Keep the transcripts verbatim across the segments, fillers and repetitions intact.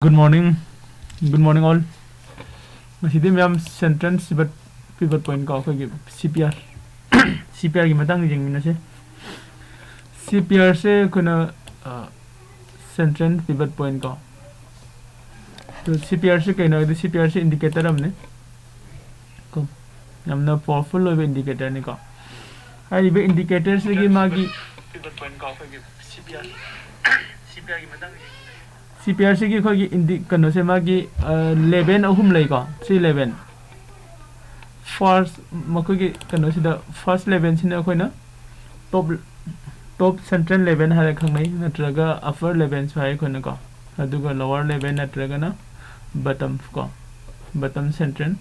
Good morning. Good morning all. ꯉꯁꯤꯗꯤ ꯃꯌꯥꯝ central pivot, pivot point ꯀꯣ, ꯑꯩꯈꯣꯏꯒꯤ C P R, C P R ꯒꯤ ꯃꯇꯥꯡꯗ ꯌꯦꯡꯃꯤꯟꯅꯁꯦ꯫ C P R ꯁꯦ ꯑꯩꯈꯣꯏꯅ, ꯑ, central pivot point ꯀꯣ꯫ ꯑꯗꯨ C P R ꯁꯦ ꯀꯩꯅꯣ ꯍꯥꯏꯗꯤ, C P R ꯁꯦ indicator ꯑꯃꯅꯤ ꯀꯣ, ꯌꯥꯝꯅ powerful ꯑꯣꯏꯕ indicator ꯅꯤꯀꯣ꯫ ꯍꯥꯏꯔꯤꯕ indicator ꯁꯤꯒꯤ ꯃꯥꯒꯤ C P R, C P R ꯒꯤ ꯃꯇꯥꯡꯗ C P R ꯁꯤꯒꯤ ꯑꯩꯈꯣꯏꯒꯤ indi-, ꯀꯩꯅꯣꯁꯦ ꯃꯥꯒꯤ, ꯑ, level ꯑꯍꯨꯝ ꯂꯩꯀꯣ, three level꯫ First, ꯃꯈꯣꯏꯒꯤ ꯀꯩꯅꯣꯁꯤꯗ first level ꯁꯤꯅ ꯑꯩꯈꯣꯏꯅ top, top central level ꯍꯥꯏꯔ ꯈꯪꯅꯩ, ꯅꯠꯇ꯭ꯔꯒ upper level ꯁꯨ ꯍꯥꯏ ꯑꯩꯈꯣꯏꯅꯀꯣ꯫ ꯑꯗꯨꯒ lower level ꯅꯠꯇ꯭ꯔꯒꯅ bottom ꯀꯣ, bottom central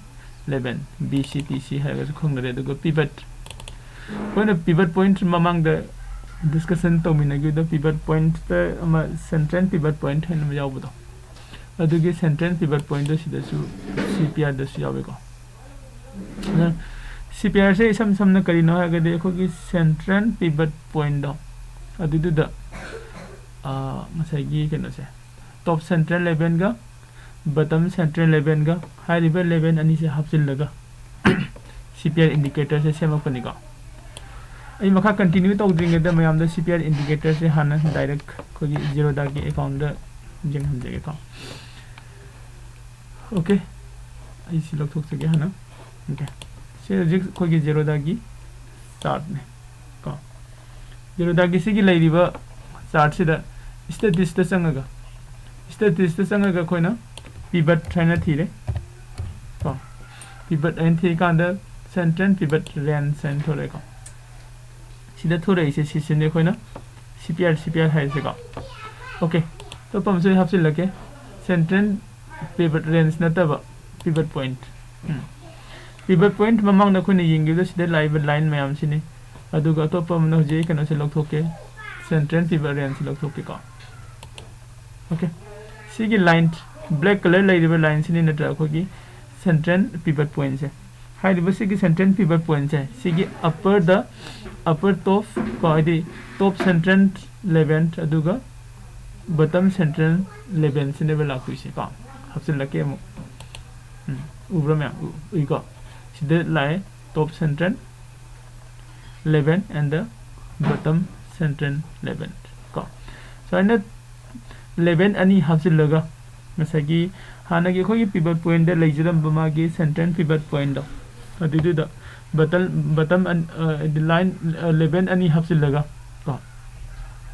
level, B C P C ꯍꯥꯏꯔꯒꯁꯨ ꯈꯪꯅꯔꯦ꯫ ꯑꯗꯨꯒ pivot, ꯑꯩꯈꯣꯏꯅ pivot point ꯃꯃꯥꯡꯗ discussion ꯇꯧꯃꯤꯟꯅꯈꯤꯕꯗ pivot point ꯑꯃ, central pivot point ꯍꯥꯏꯅ ꯑꯃ ꯌꯥꯎꯕꯗꯣ, ꯑꯗꯨꯒꯤ central pivot point ꯗꯣ ꯁꯤꯗꯁꯨ C P R ꯗꯁꯨ ꯌꯥꯎꯋꯦꯀꯣ꯫ ꯑꯗꯨꯅ C P R ꯁꯦ ꯏꯁꯝ ꯁꯝꯅ ꯀꯔꯤꯅꯣ ꯍꯥꯏꯔꯒꯗꯤ ꯑꯩꯈꯣꯏꯒꯤ central pivot point ꯗꯣ ꯑꯗꯨꯗꯨꯗ, ꯑꯥ, ꯉꯁꯥꯏꯒꯤ ꯀꯩꯅꯣꯁꯦ, top central level ꯒ bottom central level ꯒ ꯍꯥꯏꯔꯤꯕ level ꯑꯅꯤꯁꯦ ꯍꯥꯞꯆꯤꯜꯂꯒ C P R indicator ꯁꯦ ꯁꯦꯝꯃꯛꯄꯅꯤꯀꯣ꯫ ꯑꯩ ꯃꯈꯥ continue ꯇꯧꯗ꯭ꯔꯤꯉꯩꯗ ꯃꯌꯥꯝꯗ C P R indicator ꯁꯦ ꯍꯥꯟꯅ direct ꯑꯩꯈꯣꯏꯒꯤ Zerodha ꯒꯤ account ꯗ ꯌꯦꯡꯍꯟꯖꯒꯦꯀꯣ꯫ Okay, ꯑꯩ ꯁꯤ ꯂꯧꯊꯣꯛꯆꯒꯦ ꯍꯥꯟꯅ꯫ Okay, ꯁꯤ ꯍꯧꯖꯤꯛ ꯑꯩꯈꯣꯏꯒꯤ Zerodha ꯒꯤ chart ꯅꯦ ꯀꯣ꯫ Zerodha ꯒꯤ ꯁꯤꯒꯤ ꯂꯩꯔꯤꯕ chart ꯁꯤꯗ statistics ꯇ ꯆꯪꯉꯒ, statistics ꯇ ꯆꯪꯉꯒ ꯑꯩꯈꯣꯏꯅ pivot ꯍꯥꯏꯅ ꯊꯤꯔꯦ ꯀꯣ꯫ Pivot ꯍꯥꯏꯅ ꯊꯤꯔꯀꯥꯟꯗ central pivot range ꯍꯥꯏꯅ ꯊꯣꯛꯂꯛꯑꯦꯀꯣ꯫ ꯁꯤꯗ ꯊꯣꯔꯛꯏꯁꯦ ꯁꯤꯁꯤꯅꯦ ꯑꯩꯈꯣꯏꯅ C P R, C P R ꯍꯥꯏꯔꯤꯁꯦꯀꯣ꯫ Okay, ꯑꯇꯣꯞꯄ ꯑꯃꯁꯨ ꯑꯩ ꯍꯥꯞꯆꯤꯜꯂꯛꯀꯦ꯫ Central pivot range ꯅꯠꯇꯕ pivot point꯫ ꯎꯝ꯫ Pivot point ꯃꯃꯥꯡꯗ ꯑꯩꯈꯣꯏꯅ ꯌꯦꯡꯈꯤꯕꯗ ꯁꯤꯗ ꯂꯥꯛꯏꯕ line ꯃꯌꯥꯝꯁꯤꯅꯤ꯫ ꯑꯗꯨꯒ ꯑꯇꯣꯞꯄ ꯑꯃꯅ ꯍꯧꯖꯤꯛ ꯑꯩ ꯀꯩꯅꯣꯁꯦ ꯂꯧꯊꯣꯛꯀꯦ, central pivot range ꯁꯤ ꯂꯧꯊꯣꯛꯀꯦꯀꯣ꯫ Okay, ꯁꯤꯒꯤ line, black colour ꯂꯩꯔꯤꯕ line ꯁꯤꯅꯤ ꯅꯠꯇ꯭ꯔꯥ ꯑꯩꯈꯣꯏꯒꯤ central pivot point ꯁꯦ꯫ ꯍꯥꯏꯔꯤꯕ ꯁꯤꯒꯤ central pivot point ꯁꯦ, ꯁꯤꯒꯤ upper ꯗ, upper top ꯀꯣ, ꯍꯥꯏꯗꯤ top central level ꯑꯗꯨꯒ bottom central level ꯁꯤꯅꯦꯕ ꯂꯥꯛꯇꯣꯏꯁꯦ ꯀꯣ꯫ ꯍꯥꯞꯆꯤꯜꯂꯛꯀꯦ ꯑꯃꯨꯛ꯫ ꯎꯝ, ꯎꯕ꯭ꯔꯥ ꯃꯌꯥꯝ? ꯎ-, ꯎꯏꯀꯣ? ꯁꯤꯗ ꯂꯥꯛꯑꯦ, top central level and the bottom central level ꯀꯣ꯫ ꯁꯨꯃꯥꯏꯅ level ꯑꯅꯤ ꯍꯥꯞꯆꯤꯜꯂꯒ ꯉꯁꯥꯏꯒꯤ ꯍꯥꯟꯅꯒꯤ ꯑꯩꯈꯣꯏꯒꯤ pivot point ꯂꯩꯖꯔꯝꯕ ꯃꯥꯒꯤ central pivot point ꯇꯣ, ꯑꯗꯨꯏꯗꯨꯗ bottom, bottom ꯑꯟ-, ꯑ, line, ꯑ, level ꯑꯅꯤ ꯍꯥꯞꯆꯤꯜꯂꯒ ꯀꯣ,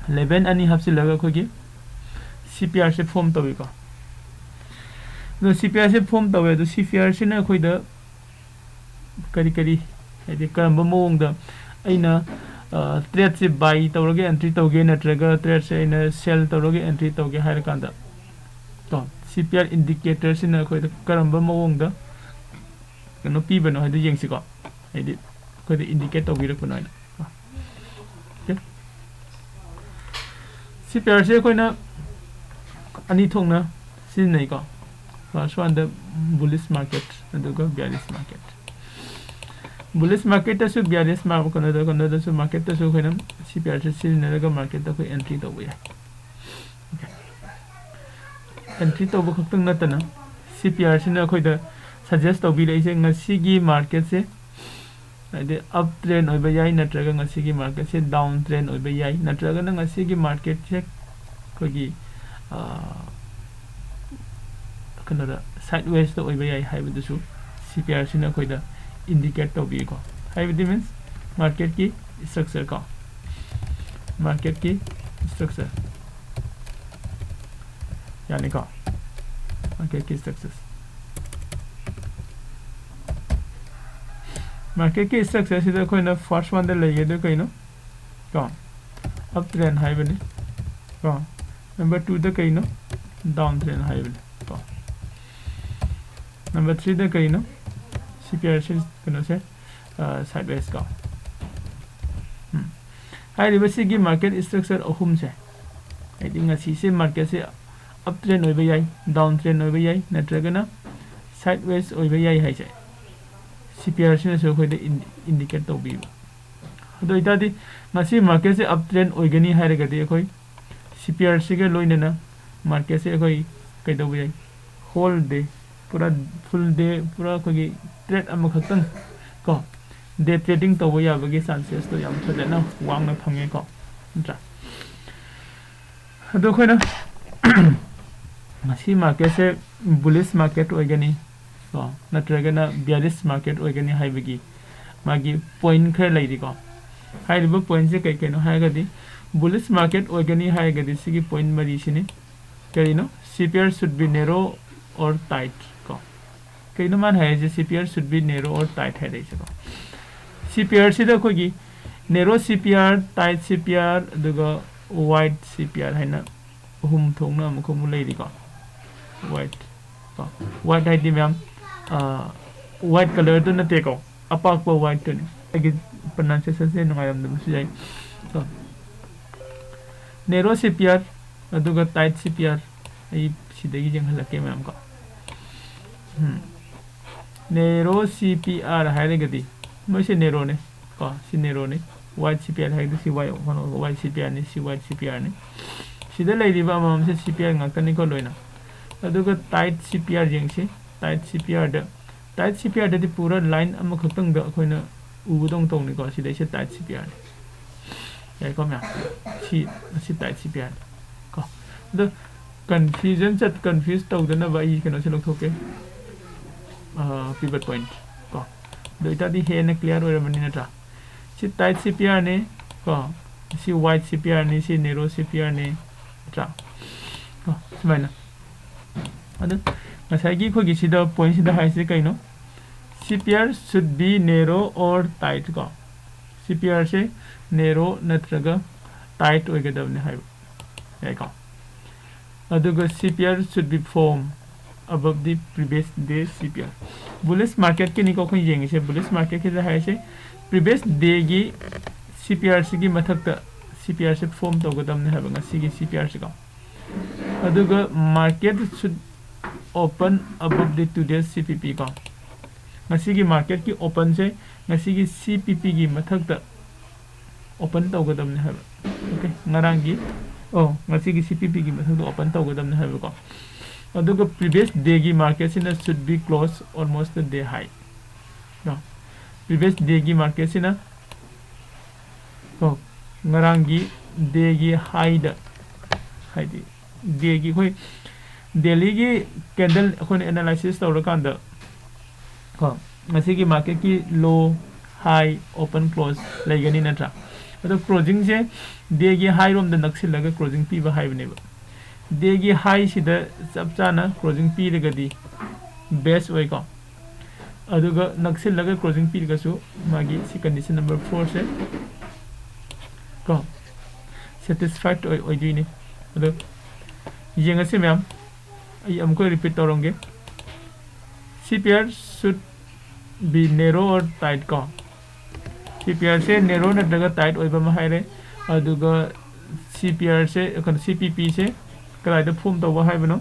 level ꯑꯅꯤ ꯍꯥꯞꯆꯤꯜꯂꯒ ꯑꯩꯈꯣꯏꯒꯤ C P R ꯁꯦ form ꯇꯧꯏꯀꯣ꯫ ꯑꯗꯣ C P R ꯁꯦ form ꯇꯧꯋꯦ꯫ ꯑꯗꯣ C P R ꯁꯤꯅ ꯑꯩꯈꯣꯏꯗ ꯀꯔꯤ ꯀꯔꯤ, ꯍꯥꯏꯗꯤ ꯀꯔꯝꯕ ꯃꯑꯣꯡꯗ ꯑꯩꯅ, ꯑ, trade ꯁꯦ buy ꯇꯧꯔꯒ entry ꯇꯧꯒꯦ, ꯅꯠꯇ꯭ꯔꯒ trade ꯁꯦ ꯑꯩꯅ sell ꯇꯧꯔꯒ entry ꯇꯧꯒꯦ ꯍꯥꯏꯔꯀꯥꯟꯗ ꯀꯣ, C P R indicator ꯁꯤꯅ ꯑꯩꯈꯣꯏꯗ ꯀꯔꯝꯕ ꯃꯑꯣꯡꯗ ꯀꯩꯅꯣ ꯄꯤꯕꯅꯣ ꯍꯥꯏꯗꯣ ꯌꯦꯡꯁꯤꯀꯣ꯫ ꯍꯥꯏꯗꯤ ꯑꯩꯈꯣꯏꯗ indicate ꯇꯧꯕꯤꯔꯛꯄꯅꯣ ꯍꯥꯏꯅ꯫ Okay꯫ C P R ꯁꯦ ꯑꯩꯈꯣꯏꯅ ꯑꯅꯤ ꯊꯣꯛꯅ ꯁꯤꯖꯤꯟꯅꯩꯀꯣ꯫ First one ꯗ bullish market, ꯑꯗꯨꯒ bearish market꯫ Bullish market ꯇꯁꯨ bearish mar-, ꯀꯩꯅꯣꯗ, ꯀꯩꯅꯣꯗꯁꯨ, market ꯇꯁꯨ ꯑꯩꯈꯣꯏꯅ C P R ꯁꯦ ꯁꯤꯖꯤꯟꯅꯔꯒ market ꯇ ꯑꯩꯈꯣꯏ entry ꯇꯧꯕ ꯌꯥꯏ꯫ Okay꯫ Entry ꯇꯧꯕ ꯈꯛꯇꯪ ꯅꯠꯇꯅ C P R ꯁꯤꯅ ꯑꯩꯈꯣꯏꯗ suggest ꯇꯧꯕꯤꯔꯛꯏꯁꯦ, ꯉꯁꯤꯒꯤ market ꯁꯦ ꯍꯥꯏꯗꯤ up trend ꯑꯣꯏꯕ ꯌꯥꯏ, ꯅꯠꯇ꯭ꯔꯒ ꯉꯁꯤꯒꯤ market ꯁꯦ down trend ꯑꯣꯏꯕ ꯌꯥꯏ, ꯅꯠꯇ꯭ꯔꯒꯅ ꯉꯁꯤꯒꯤ market ꯁꯦ ꯑꯩꯈꯣꯏꯒꯤ, ꯑ, ꯀꯩꯅꯣꯗ, sideways ꯇ ꯑꯣꯏꯕ ꯌꯥꯏ ꯍꯥꯏꯕꯗꯨꯁꯨ C P R ꯁꯤꯅ ꯑꯩꯈꯣꯏꯗ indicate ꯇꯧꯕꯤꯀꯣ꯫ ꯍꯥꯏꯕꯗꯤ means market ꯀꯤ structure ꯀꯣ, market ꯀꯤ structure꯫ ꯌꯥꯅꯤꯀꯣ? Market ꯀꯤ structure ꯁꯦ꯫ Market ꯀꯤ structure ꯁꯤꯗ ꯑꯩꯈꯣꯏꯅ first one ꯗ ꯂꯩꯒꯦꯗꯣ ꯀꯩꯅꯣ? ꯀꯣ, up trend ꯍꯥꯏꯕꯅꯤ꯫ ꯀꯣ, number two ꯗ ꯀꯩꯅꯣ? Down trend ꯍꯥꯏꯕꯅꯤ꯫ ꯀꯣ, number three ꯗ ꯀꯩꯅꯣ? C P R ꯁꯤ ꯀꯩꯅꯣꯁꯦ, ꯑ, sideways ꯀꯣ꯫ ꯎꯝ꯫ ꯍꯥꯏꯔꯤꯕ ꯁꯤꯒꯤ market structure ꯑꯍꯨꯝꯁꯦ, ꯍꯥꯏꯗꯤ ꯉꯁꯤꯁꯦ market ꯁꯦ up trend ꯑꯣꯏꯕ ꯌꯥꯏ, down trend ꯑꯣꯏꯕ ꯌꯥꯏ, ꯅꯠꯇ꯭ꯔꯒꯅ sideways ꯑꯣꯏꯕ ꯌꯥꯏ ꯍꯥꯏꯁꯦ, C P R ꯁꯤꯅꯁꯨ ꯑꯩꯈꯣꯏꯗ ꯏꯟ-, indicate ꯇꯧꯕꯤꯕ꯫ ꯑꯗꯨ ꯑꯣꯏꯇꯥꯔꯗꯤ ꯉꯁꯤ market ꯁꯦ up trend ꯑꯣꯏꯒꯅꯤ ꯍꯥꯏꯔꯒꯗꯤ ꯑꯩꯈꯣꯏ ꯁꯤ ꯄꯤ ꯑꯥꯔꯁꯤꯒ ꯂꯣꯏꯅꯅ ꯃꯥꯔꯀꯦꯠꯁꯦ ꯑꯩꯈꯣꯏ ꯀꯩꯗꯧꯕ ꯌꯥꯏ? ꯍꯣꯜ ꯗꯦ, ꯄꯨꯔꯥ ꯐꯨꯜ ꯗꯦ, ꯄꯨꯔꯥ ꯑꯩꯈꯣꯏꯒꯤ ꯇ꯭ꯔꯦꯠ ꯑꯃꯈꯛꯇꯪ ꯀꯣ, ꯗꯦ ꯇ꯭ꯔꯦꯗꯤꯡ ꯇꯧꯕ ꯌꯥꯕꯒꯤ ꯆꯥꯟꯁꯦꯁꯇꯣ ꯌꯥꯝ ꯐꯖꯅ ꯋꯥꯡꯅ ꯐꯪꯉꯦꯀꯣ, ꯅꯠꯇ꯭ꯔꯥ? ꯑꯗꯣ ꯑꯩꯈꯣꯏꯅ ꯉꯁꯤ ꯃꯥꯔꯀꯦꯠꯁꯦ ꯕꯨꯂꯤꯁ ꯃꯥꯔꯀꯦꯠ ꯑꯣꯏꯒꯅꯤ ꯀꯣ, ꯅꯠꯇ꯭ꯔꯒꯅ ꯕꯤꯌꯥꯔꯤꯁ ꯃꯥꯔꯀꯦꯠ ꯑꯣꯏꯒꯅꯤ ꯍꯥꯏꯕꯒꯤ ꯃꯥꯒꯤ ꯄꯣꯏꯟ ꯈꯔ ꯂꯩꯔꯤꯀꯣ꯫ ꯍꯥꯏꯔꯤꯕ ꯄꯣꯏꯟꯁꯦ ꯀꯩ ꯀꯩꯅꯣ ꯍꯥꯏꯔꯒꯗꯤ, ꯕꯨꯂꯤꯁ ꯃꯥꯔꯀꯦꯠ ꯑꯣꯏꯒꯅꯤ ꯍꯥꯏꯔꯒꯗꯤ ꯁꯤꯒꯤ ꯄꯣꯏꯟ ꯃꯔꯤꯁꯤꯅꯤ꯫ ꯀꯔꯤꯅꯣ? C P R should be narrow or tight ꯀꯣ꯫ ꯀꯩꯅꯣ ꯃꯥꯅ ꯍꯥꯏꯔꯤꯁꯦ, C P R should be narrow or tight ꯍꯥꯏꯔꯛꯏꯁꯦꯀꯣ? C P R ꯁꯤꯗ ꯑꯩꯈꯣꯏꯒꯤ narrow C P R, tight C P R, ꯑꯗꯨꯒ wide C P R ꯍꯥꯏꯅ ꯑꯍꯨꯝ ꯊꯣꯛꯅ ꯑꯃꯨꯛ ꯑꯃꯨꯛ ꯂꯩꯔꯤꯀꯣ꯫ Wide ꯀꯣ, wide ꯍꯥꯏꯗꯤ ꯃꯌꯥꯝ, ꯋꯥꯏꯠ ꯀꯂꯔꯗꯨ ꯅꯠꯇꯦꯀꯣ, ꯑꯄꯥꯛꯄ ꯋꯥꯏꯠꯇꯨꯅꯤ꯫ ꯑꯩꯒꯤ ꯄ꯭ꯔꯣꯅꯥꯎꯟꯁꯤꯌꯦꯁꯟꯁꯦ ꯅꯨꯡꯉꯥꯏꯔꯝꯗꯕꯁꯨ ꯌꯥꯏ꯫ ꯀꯣ, narrow C P R ꯑꯗꯨꯒ tight C P R, ꯑꯩ ꯁꯤꯗꯒꯤ ꯌꯦꯡꯍꯜꯂꯛꯀꯦ ꯃꯌꯥꯝ ꯀꯣ꯫ ꯎꯝ꯫ Narrow C P R ꯍꯥꯏꯔꯒꯗꯤ ꯃꯣꯏꯁꯦ ꯅꯦꯔꯣꯅꯦ ꯀꯣ, ꯁꯤ ꯅꯦꯔꯣꯅꯤ꯫ Wide C P R ꯍꯥꯏꯔꯒꯗꯤ ꯁꯤ ꯋꯥꯏ, ꯋꯥꯏꯠ C P R ꯅꯤ, ꯁꯤ ꯋꯥꯏꯠ C P R ꯅꯤ꯫ ꯁꯤꯗ ꯂꯩꯔꯤꯕ ꯑꯃꯃꯝꯁꯦ C P R ꯉꯥꯛꯇꯅꯤꯀꯣ ꯂꯣꯏꯅ꯫ ꯑꯗꯨꯒ tight C P R ꯌꯦꯡꯁꯤ꯫ Tight C P R ꯗ, tight C P R ꯗꯗꯤ ꯄꯨꯔꯥ ꯂꯥꯏꯟ ꯑꯃꯈꯛꯇꯪꯗ ꯑꯩꯈꯣꯏꯅ ꯎꯕꯗꯧꯅ ꯇꯧꯅꯤꯀꯣ꯫ ꯁꯤꯗꯩꯁꯦ tight C P R ꯅꯤ꯫ ꯌꯥꯏꯀꯣ ꯃꯌꯥꯝ? ꯁꯤ, ꯁꯤ tight C P R ꯅꯤ ꯀꯣ꯫ ꯑꯗꯣ ꯀꯟꯐ꯭ꯌꯨꯖꯟ ꯆꯠ, ꯀꯟꯐ꯭ꯌꯨꯁ ꯇꯧꯗꯅꯕ ꯑꯩ ꯀꯩꯅꯣꯁꯦ ꯂꯧꯊꯣꯛꯀꯦ, ꯄꯤꯚꯠ ꯄꯣꯏꯟꯠ ꯀꯣ꯫ ꯑꯗꯨ ꯑꯣꯏꯇꯥꯔꯗꯤ ꯍꯦꯟꯅ ꯀ꯭ꯂꯤꯌꯥꯔ ꯑꯣꯏꯔꯕꯅꯤ ꯅꯠꯇ꯭ꯔꯥ? ꯁꯤ tight C P R ꯅꯤ ꯀꯣ, ꯁꯤ wide C P R ꯅꯤ, ꯁꯤ narrow C P R ꯅꯤ ꯅꯠꯇ꯭ꯔꯥ? ꯀꯣ, ꯁꯨꯃꯥꯏꯅ꯫ ꯑꯗꯨ ꯉꯁꯥꯏꯒꯤ ꯑꯩꯈꯣꯏꯒꯤ ꯁꯤꯗ ꯄꯣꯏꯟꯠꯁꯤꯗ ꯍꯥꯏꯁꯦ ꯀꯩꯅꯣ? C P R should be narrow or tight ꯀꯣ꯫ C P R ꯁꯦ ꯅꯦꯔꯣ ꯅꯠꯇ꯭ꯔꯒ ꯇꯥꯏꯠ ꯑꯣꯏꯒꯗꯕꯅꯤ ꯍꯥꯏꯕ꯫ ꯌꯥꯏꯀꯣ? ꯑꯗꯨꯒ C P R should be formed above the previous day C P R꯫ ꯕꯨꯂꯤꯁ ꯃꯥꯔꯀꯦꯠꯀꯤꯅꯤꯀꯣ ꯑꯩꯈꯣꯏꯅ ꯌꯦꯡꯉꯤꯁꯦ꯫ ꯕꯨꯂꯤꯁ ꯃꯥꯔꯀꯦꯠꯀꯤꯗ ꯍꯥꯏꯔꯤꯁꯦ previous dayꯒꯤ C P R ꯁꯤꯒꯤ ꯃꯊꯛꯇ C P R ꯁꯦ ꯐꯣꯝ ꯇꯧꯒꯗꯕꯅꯤ ꯍꯥꯏꯕ, ꯉꯁꯤꯒꯤ C P R ꯁꯤꯀꯣ꯫ ꯑꯗꯨꯒ market should open above the today's C P P ꯀꯣ꯫ ꯉꯁꯤꯒꯤ ꯃꯥꯔꯀꯦꯠꯀꯤ ꯑꯣꯄꯟꯁꯦ ꯉꯁꯤꯒꯤ C P P ꯒꯤ ꯃꯊꯛꯇ ꯑꯣꯄꯟ ꯇꯧꯒꯗꯕꯅꯤ ꯍꯥꯏꯕ꯫ ꯑꯣꯀꯦ, ꯉꯔꯥꯡꯒꯤ ꯑꯣ, ꯉꯁꯤꯒꯤ C P P ꯒꯤ ꯃꯊꯛꯇ open ꯇꯧꯒꯗꯕꯅꯤ ꯍꯥꯏꯕꯀꯣ꯫ ꯑꯗꯨꯒ previous day ꯒꯤ market ꯁꯤꯅ should be close almost the day high꯫ ꯀꯣ, previous day ꯒꯤ market ꯁꯤꯅ, ꯀꯣ, ꯉꯔꯥꯡꯒꯤ day ꯒꯤ high ꯗ, ꯍꯥꯏꯗꯤ day ꯒꯤ ꯑꯩꯈꯣꯏ daily ꯒꯤ candle ꯑꯩꯈꯣꯏꯅ analysis ꯇꯧꯔꯀꯥꯟꯗ, ꯀꯣ, ꯉꯁꯤꯒꯤ market ꯀꯤ low, high, open, close ꯂꯩꯒꯅꯤ ꯅꯠꯇ꯭ꯔꯥ? ꯑꯗꯣ closing ꯁꯦ day ꯒꯤ high ꯔꯣꯝꯗ ꯅꯛꯁꯤꯜꯂꯒ closing ꯄꯤꯕ ꯍꯥꯏꯕꯅꯦꯕ꯫ Day ꯒꯤ high ꯁꯤꯗ ꯆꯞ ꯆꯥꯅ closing ꯄꯤꯔꯒꯗꯤ best ꯑꯣꯏꯀꯣ꯫ ꯑꯗꯨꯒ ꯅꯛꯁꯤꯜꯂꯒ closing ꯄꯤꯔꯒꯁꯨ ꯃꯥꯒꯤ ꯁꯤ condition number four ꯁꯦ, ꯀꯣ, satisfied ꯑꯣꯏ-, ꯑꯣꯏꯗꯣꯏꯅꯤ꯫ ꯑꯗꯣ ꯌꯦꯡꯉꯁꯤ ꯃꯌꯥꯝ, ꯑꯩ ꯑꯃꯨꯛꯀ repeat ꯇꯧꯔꯝꯒꯦ꯫ C P R should be narrow or tight ꯀꯣ꯫ C P R ꯁꯦ narrow ꯅꯠꯇ꯭ꯔꯒ tight ꯑꯣꯏꯕ ꯑꯃ ꯍꯥꯏꯔꯦ꯫ ꯑꯗꯨꯒ C P R ꯁꯦ, ꯀꯩꯅꯣ, C P P ꯁꯦ ꯀꯗꯥꯏꯗ form ꯇꯧꯕ ꯍꯥꯏꯕꯅꯣ?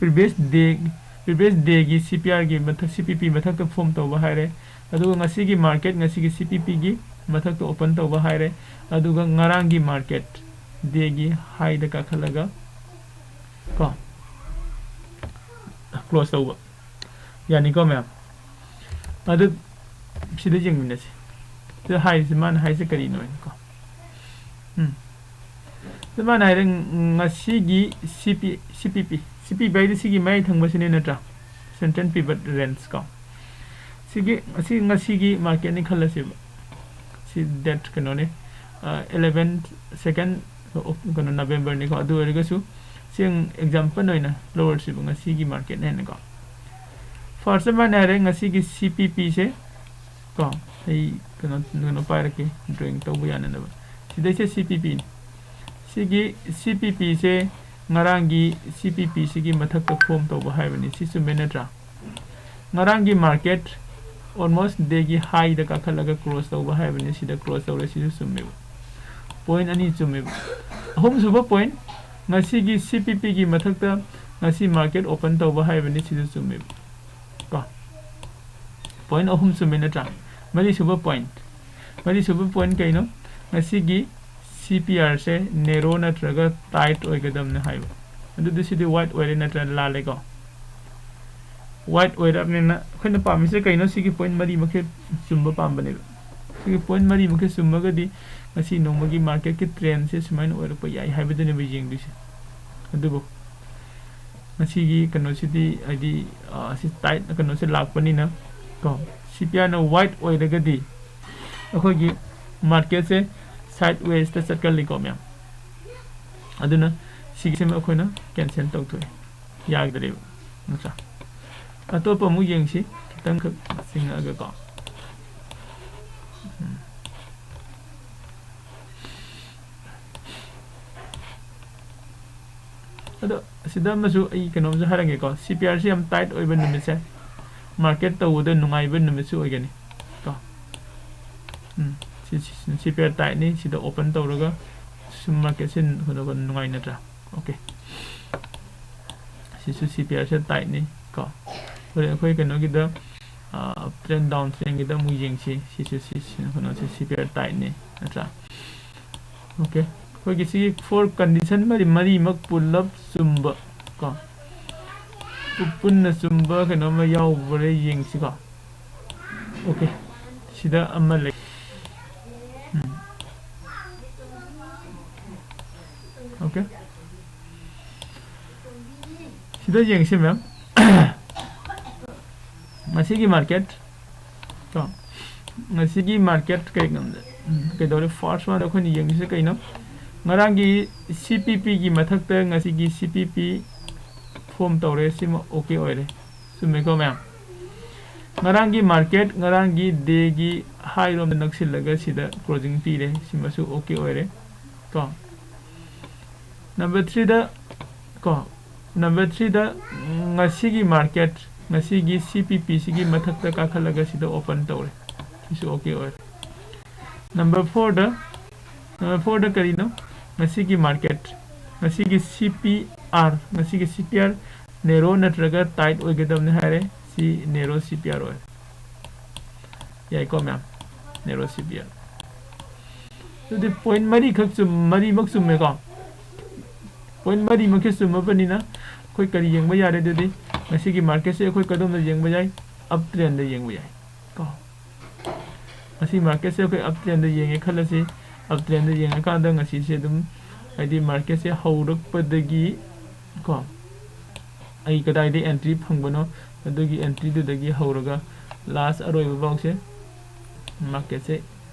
Previous day, previous day ꯒꯤ C P R ꯒꯤ ꯃꯊꯛ, C P P ꯃꯊꯛꯇ form ꯇꯧꯕ ꯍꯥꯏꯔꯦ꯫ ꯑꯗꯨꯒ ꯉꯁꯤꯒꯤ market, ꯉꯁꯤꯒꯤ C P P ꯒꯤ ꯃꯊꯛꯇ open ꯇꯧꯕ ꯍꯥꯏꯔꯦ꯫ ꯑꯗꯨꯒ ꯉꯔꯥꯡꯒꯤ market, day ꯒꯤ high ꯗ ꯀꯥꯈꯠꯂꯒ, ꯀꯣ, close ꯇꯧꯕ꯫ ꯌꯥꯅꯤꯀꯣ ꯃꯌꯥꯝ? ꯑꯗꯨ ꯁꯤꯗ ꯌꯦꯡꯃꯤꯟꯅꯁꯤ꯫ ꯁꯤꯗ ꯍꯥꯏꯔꯤꯁꯤ, ꯃꯥꯅ ꯍꯥꯏꯁꯦ ꯀꯔꯤꯅꯣ ꯍꯥꯏꯅꯀꯣ꯫ ꯎꯝ꯫ ꯁꯤꯗ ꯃꯥꯅ ꯍꯥꯏꯔꯦ, ꯉꯁꯤꯒꯤ C P, C P P, C P P ꯍꯥꯏꯗꯤ ꯁꯤꯒꯤ ꯃꯌꯥꯏ ꯊꯪꯕꯁꯤꯅꯦ ꯅꯠꯇ꯭ꯔꯥ? Central Pivot Range ꯀꯣ꯫ ꯁꯤꯒꯤ, ꯑꯁꯤ ꯉꯁꯤꯒꯤ market ꯅꯤ ꯈꯜꯂꯁꯦꯕ꯫ ꯁꯤ date ꯀꯩꯅꯣꯅꯦ, ꯑ, eleven, second, ꯑꯣ, ꯀꯩꯅꯣ, November ꯅꯤꯀꯣ꯫ ꯑꯗꯨ ꯑꯣꯏꯔꯒꯁꯨ ꯁꯤ example ꯑꯣꯏꯅ ꯂꯧꯔꯁꯤꯕ, ꯉꯁꯤꯒꯤ market ꯍꯥꯏꯅꯀꯣ꯫ First ꯃꯥꯅ ꯍꯥꯏꯔꯦ, ꯉꯁꯤꯒꯤ C P P ꯁꯦ ꯀꯣ, ꯑꯩ ꯀꯩꯅꯣ, ꯀꯩꯅꯣ ꯄꯥꯏꯔꯛꯀꯦ, drawing ꯇꯧꯕ ꯌꯥꯅꯅꯕ꯫ ꯁꯤꯗꯩꯁꯦ C P P ꯅꯤ꯫ ꯁꯤꯒꯤ C P P ꯁꯦ ꯉꯔꯥꯡꯒꯤ C P P ꯁꯤꯒꯤ ꯃꯊꯛꯇ form ꯇꯧꯕ ꯍꯥꯏꯕꯅꯤ꯫ ꯁꯤ ꯆꯨꯝꯃꯦ ꯅꯠꯇ꯭ꯔꯥ? ꯉꯔꯥꯡꯒꯤ market almost day ꯒꯤ high ꯗ ꯀꯥꯈꯠꯂꯒ close ꯇꯧꯕ ꯍꯥꯏꯕꯅꯤ꯫ ꯁꯤꯗ close ꯇꯧꯔꯦ, ꯁꯤꯁꯨ ꯆꯨꯝꯃꯦꯕ꯫ Point ꯑꯅꯤ ꯆꯨꯝꯃꯦꯕ꯫ ꯑꯍꯨꯝꯁꯨꯕ point, ꯉꯁꯤꯒꯤ C P P ꯒꯤ ꯃꯊꯛꯇ ꯉꯁꯤ market open ꯇꯧꯕ ꯍꯥꯏꯕꯅꯤ꯫ ꯁꯤꯁꯨ ꯆꯨꯝꯃꯦꯕ꯫ ꯀꯣ? Point ꯑꯍꯨꯝ ꯆꯨꯝꯃꯦ ꯅꯠꯇ꯭ꯔꯥ? ꯃꯔꯤꯁꯨꯕ point꯫ ꯃꯔꯤꯁꯨꯕ point ꯀꯩꯅꯣ? ꯉꯁꯤꯒꯤ C ꯁꯤ ꯄꯤ ꯑꯥꯔꯁꯦ ꯅꯦꯔꯣ ꯅꯠꯇ꯭ꯔꯒ ꯇꯥꯏꯠ ꯑꯣꯏꯒꯗꯕꯅꯤ ꯍꯥꯏꯕ꯫ ꯑꯗꯨꯗꯤ ꯁꯤꯗꯤ ꯋꯥꯏꯠ ꯑꯣꯏꯔꯦ ꯅꯠꯇ꯭ꯔꯥ? ꯂꯥꯜꯂꯦꯀꯣ꯫ ꯋꯥꯏꯠ ꯑꯣꯏꯔꯕꯅꯤꯅ ꯑꯩꯈꯣꯏꯅ ꯄꯥꯝꯃꯤꯁꯦ ꯀꯩꯅꯣ? ꯁꯤꯒꯤ ꯄꯣꯏꯟ ꯃꯔꯤꯃꯛꯁꯦ ꯆꯨꯝꯕ ꯄꯥꯝꯕꯅꯦꯕ꯫ ꯁꯤꯒꯤ ꯄꯣꯏꯟ ꯃꯔꯤꯃꯛꯁꯦ ꯆꯨꯝꯃꯒꯗꯤ ꯉꯁꯤ ꯅꯣꯡꯃꯒꯤ ꯃꯥꯔꯀꯦꯠꯀꯤ ꯇ꯭ꯔꯦꯟꯁꯦ ꯁꯨꯃꯥꯏꯅ ꯑꯣꯏꯔꯛꯄ ꯌꯥꯏ ꯍꯥꯏꯕꯗꯨꯅꯦꯕ ꯌꯦꯡꯗꯣꯏꯁꯦ꯫ ꯑꯗꯨꯕꯨ ꯉꯁꯤꯒꯤ ꯀꯩꯅꯣꯁꯤꯗꯤ, ꯍꯥꯏꯗꯤ, ꯑ, ꯁꯤ ꯇꯥꯏꯠ ꯀꯩꯅꯣꯁꯦ ꯂꯥꯛꯄꯅꯤꯅ ꯀꯣ, ꯁꯤ ꯄꯤ ꯑꯥꯔꯅ ꯋꯥꯏꯠ ꯑꯣꯏꯔꯒꯗꯤ ꯑꯩꯈꯣꯏꯒꯤ ꯃꯥꯔꯀꯦꯠꯁꯦ ꯁꯥꯏꯠ ꯋꯦꯁꯇ ꯆꯠꯀꯜꯂꯤꯀꯣ ꯃꯌꯥꯝ꯫ ꯑꯗꯨꯅ ꯁꯤꯒꯤꯁꯤꯃ ꯑꯩꯈꯣꯏꯅ ꯀꯦꯟꯁꯦꯜ ꯇꯧꯊꯣꯛꯑꯦ, ꯌꯥꯒꯗ꯭ꯔꯦꯕ, ꯅꯠꯇ꯭ꯔꯥ? ꯑꯇꯣꯞꯄ ꯑꯃꯨꯛ ꯌꯦꯡꯁꯤ, ꯈꯤꯇꯪꯈꯛ ꯆꯤꯡꯉꯛꯑꯒꯀꯣ꯫ ꯎꯝ꯫ ꯑꯗꯣ ꯁꯤꯗ ꯑꯃꯁꯨ ꯑꯩ ꯀꯩꯅꯣꯝꯁꯨ ꯍꯥꯏꯔꯝꯒꯦꯀꯣ꯫ ꯁꯤ ꯄꯤ ꯑꯥꯔꯁꯤ ꯌꯥꯝ ꯇꯥꯏꯠ ꯑꯣꯏꯕ ꯅꯨꯃꯤꯠꯁꯦ ꯃꯥꯔꯀꯦꯠ ꯇꯧꯕꯗ ꯅꯨꯡꯉꯥꯏꯕ ꯅꯨꯃꯤꯠꯁꯨ ꯑꯣꯏꯒꯅꯤ ꯀꯣ꯫ ꯎꯝ, ꯁꯤ, ꯁꯤ, ꯁꯤ ꯄꯤ ꯑꯥꯔ ꯇꯥꯏꯠꯅꯤ꯫ ꯁꯤꯗ ꯑꯣꯄꯟ ꯇꯧꯔꯒ ꯁꯨꯝ ꯃꯥꯔꯀꯦꯠꯁꯦ ꯀꯩꯅꯣ ꯅꯨꯡꯉꯥꯏ ꯅꯠꯇ꯭ꯔꯥ? ꯑꯣꯀꯦ꯫ ꯁꯤꯁꯨ ꯁꯤ ꯄꯤ ꯑꯥꯔꯁꯦ ꯇꯥꯏꯠꯅꯤ ꯀꯣ꯫ ꯍꯣꯔꯦꯟ ꯑꯩꯈꯣꯏ ꯀꯩꯅꯣꯒꯤꯗ, ꯑꯞ ꯇ꯭ꯔꯦꯟ, ꯗꯥꯎꯟ ꯇ꯭ꯔꯦꯟꯒꯤꯗ ꯑꯃꯨꯛ ꯌꯦꯡꯁꯤ꯫ ꯁꯤꯁꯨ ꯁꯤ, ꯁꯤ ꯀꯩꯅꯣꯁꯦ ꯁꯤ ꯄꯤ ꯑꯥꯔ ꯇꯥꯏꯠꯅꯤ ꯅꯠꯇ꯭ꯔꯥ? ꯑꯣꯀꯦ꯫ ꯑꯩꯈꯣꯏꯒꯤ ꯁꯤꯒꯤ ꯐꯣꯔ ꯀꯟꯗꯤꯁꯟ ꯃꯔꯤ, ꯃꯔꯤꯃꯛ ꯄꯨꯂꯞ ꯆꯨꯝꯕ ꯀꯣ, ꯄꯨ-, ꯄꯨꯟꯅ ꯆꯨꯝꯕ ꯀꯩꯅꯣꯝꯃ ꯌꯥꯎꯕ꯭ꯔꯥ ꯌꯦꯡꯁꯤꯀꯣ꯫ ꯑꯣꯀꯦ, ꯁꯤꯗ ꯑꯃ ꯂꯩ꯫ ꯎꯝ꯫ ꯑꯣꯀꯦ, ꯁꯤꯗ ꯌꯦꯡꯁꯤ ꯃꯦꯝ꯫ ꯉꯁꯤꯒꯤ ꯃꯥꯔꯀꯦꯠ ꯀꯣ, ꯉꯁꯤꯒꯤ ꯃꯥꯔꯀꯦꯠ ꯀꯩ, ꯎꯝ, ꯀꯩꯗꯧꯔꯦ? ꯐꯥꯔꯁ ꯋꯥꯟꯗ ꯑꯩꯈꯣꯏꯅ ꯌꯦꯡꯗꯣꯏꯁꯦ ꯀꯩꯅꯣ? ꯉꯔꯥꯡꯒꯤ ꯁꯤ ꯄꯤ ꯄꯤꯒꯤ ꯃꯊꯛꯇ ꯉꯁꯤꯒꯤ ꯁꯤ ꯄꯤ ꯄꯤ ꯐꯣꯝ ꯇꯧꯔꯦ, ꯁꯤꯃ ꯑꯣꯀꯦ ꯑꯣꯏꯔꯦ꯫ ꯆꯨꯝꯃꯦꯀꯣ ꯃꯌꯥꯝ? ꯉꯔꯥꯡꯒꯤ ꯃꯥꯔꯀꯦꯠ, ꯉꯔꯥꯡꯒꯤ ꯗꯦꯒꯤ ꯍꯥꯏꯔꯣꯝꯗ ꯅꯛꯁꯤꯜꯂꯒ ꯁꯤꯗ ꯀ꯭ꯂꯣꯖꯤꯡ ꯄꯤꯔꯦ, ꯁꯤꯃꯁꯨ ꯑꯣꯀꯦ ꯑꯣꯏꯔꯦ ꯀꯣ꯫ ꯅꯝꯕꯔ ꯊ꯭ꯔꯤꯗ ꯀꯣ, ꯅꯝꯕꯔ ꯊ꯭ꯔꯤꯗ ꯉꯁꯤꯒꯤ ꯃꯥꯔꯀꯦꯠ, ꯉꯁꯤꯒꯤ ꯁꯤ ꯄꯤ ꯄꯤꯁꯤꯒꯤ ꯃꯊꯛꯇ ꯀꯥꯈꯠꯂꯒ ꯁꯤꯗ ꯑꯣꯄꯟ ꯇꯧꯔꯦ, ꯁꯤꯁꯨ ꯑꯣꯀꯦ ꯑꯣꯏꯔꯦ꯫ ꯅꯝꯕꯔ ꯐꯣꯔꯗ, ꯅꯝꯕꯔ ꯐꯣꯔꯗ ꯀꯔꯤꯅꯣ? ꯉꯁꯤꯒꯤ ꯃꯥꯔꯀꯦꯠ, ꯉꯁꯤꯒꯤ ꯁꯤ ꯄꯤ ꯑꯥꯔ, ꯉꯁꯤꯒꯤ ꯁꯤ ꯄꯤ ꯑꯥꯔ ꯅꯦꯔꯣ ꯅꯠꯇ꯭ꯔꯒ ꯇꯥꯏꯠ ꯑꯣꯏꯒꯗꯕꯅꯤ ꯍꯥꯏꯔꯦ꯫ ꯁꯤ ꯅꯦꯔꯣ ꯁꯤ ꯄꯤ ꯑꯥꯔ ꯑꯣꯏꯔꯦ꯫ ꯌꯥꯏꯀꯣ ꯃꯌꯥꯝ? ꯅꯦꯔꯣ ꯁꯤ ꯄꯤ ꯑꯥꯔ꯫ ꯑꯗꯨꯗꯤ ꯄꯣꯏꯟ ꯃꯔꯤꯈꯛ ꯆꯨꯝ ꯃꯔꯤꯃꯛ ꯆꯨꯝꯃꯦꯀꯣ꯫ ꯄꯣꯏꯟ ꯃꯔꯤꯃꯛꯁꯦ ꯆꯨꯝꯃꯕꯅꯤꯅ ꯑꯩꯈꯣꯏ ꯀꯔꯤ ꯌꯦꯡꯕ ꯌꯥꯔꯦ? ꯑꯗꯨꯗꯤ ꯉꯁꯤꯒꯤ ꯃꯥꯔꯀꯦꯠꯁꯦ ꯑꯩꯈꯣꯏ ꯀꯗꯣꯝꯗ ꯌꯦꯡꯕ ꯌꯥꯏ? ꯑꯞ ꯇ꯭ꯔꯦꯟꯗ ꯌꯦꯡꯕ ꯌꯥꯏ ꯀꯣ꯫ ꯉꯁꯤ ꯃꯥꯔꯀꯦꯠꯁꯦ ꯑꯩꯈꯣꯏ ꯑꯞ ꯇ꯭ꯔꯦꯟꯗ ꯌꯦꯡꯉꯦ ꯈꯜꯂꯁꯤ꯫ ꯑꯞ ꯇ꯭ꯔꯦꯟꯗ ꯌꯦꯡꯉꯀꯥꯟꯗ ꯉꯁꯤꯁꯦ ꯑꯗꯨꯝ, ꯍꯥꯏꯗꯤ ꯃꯥꯔꯀꯦꯠꯁꯦ ꯍꯧꯔꯛꯄꯗꯒꯤ ꯀꯣ, ꯑꯩ ꯀꯗꯥꯏꯗ ꯑꯦꯟꯇ꯭ꯔꯤ ꯐꯪꯕꯅꯣ, ꯑꯗꯨꯒꯤ ꯑꯦꯟꯇ꯭ꯔꯤꯗꯨꯗꯒꯤ ꯍꯧꯔꯒ ꯂꯥꯁ ꯑꯔꯣꯏꯕ ꯐꯥꯎꯁꯦ ꯃꯥꯔꯀꯦꯠꯁꯦ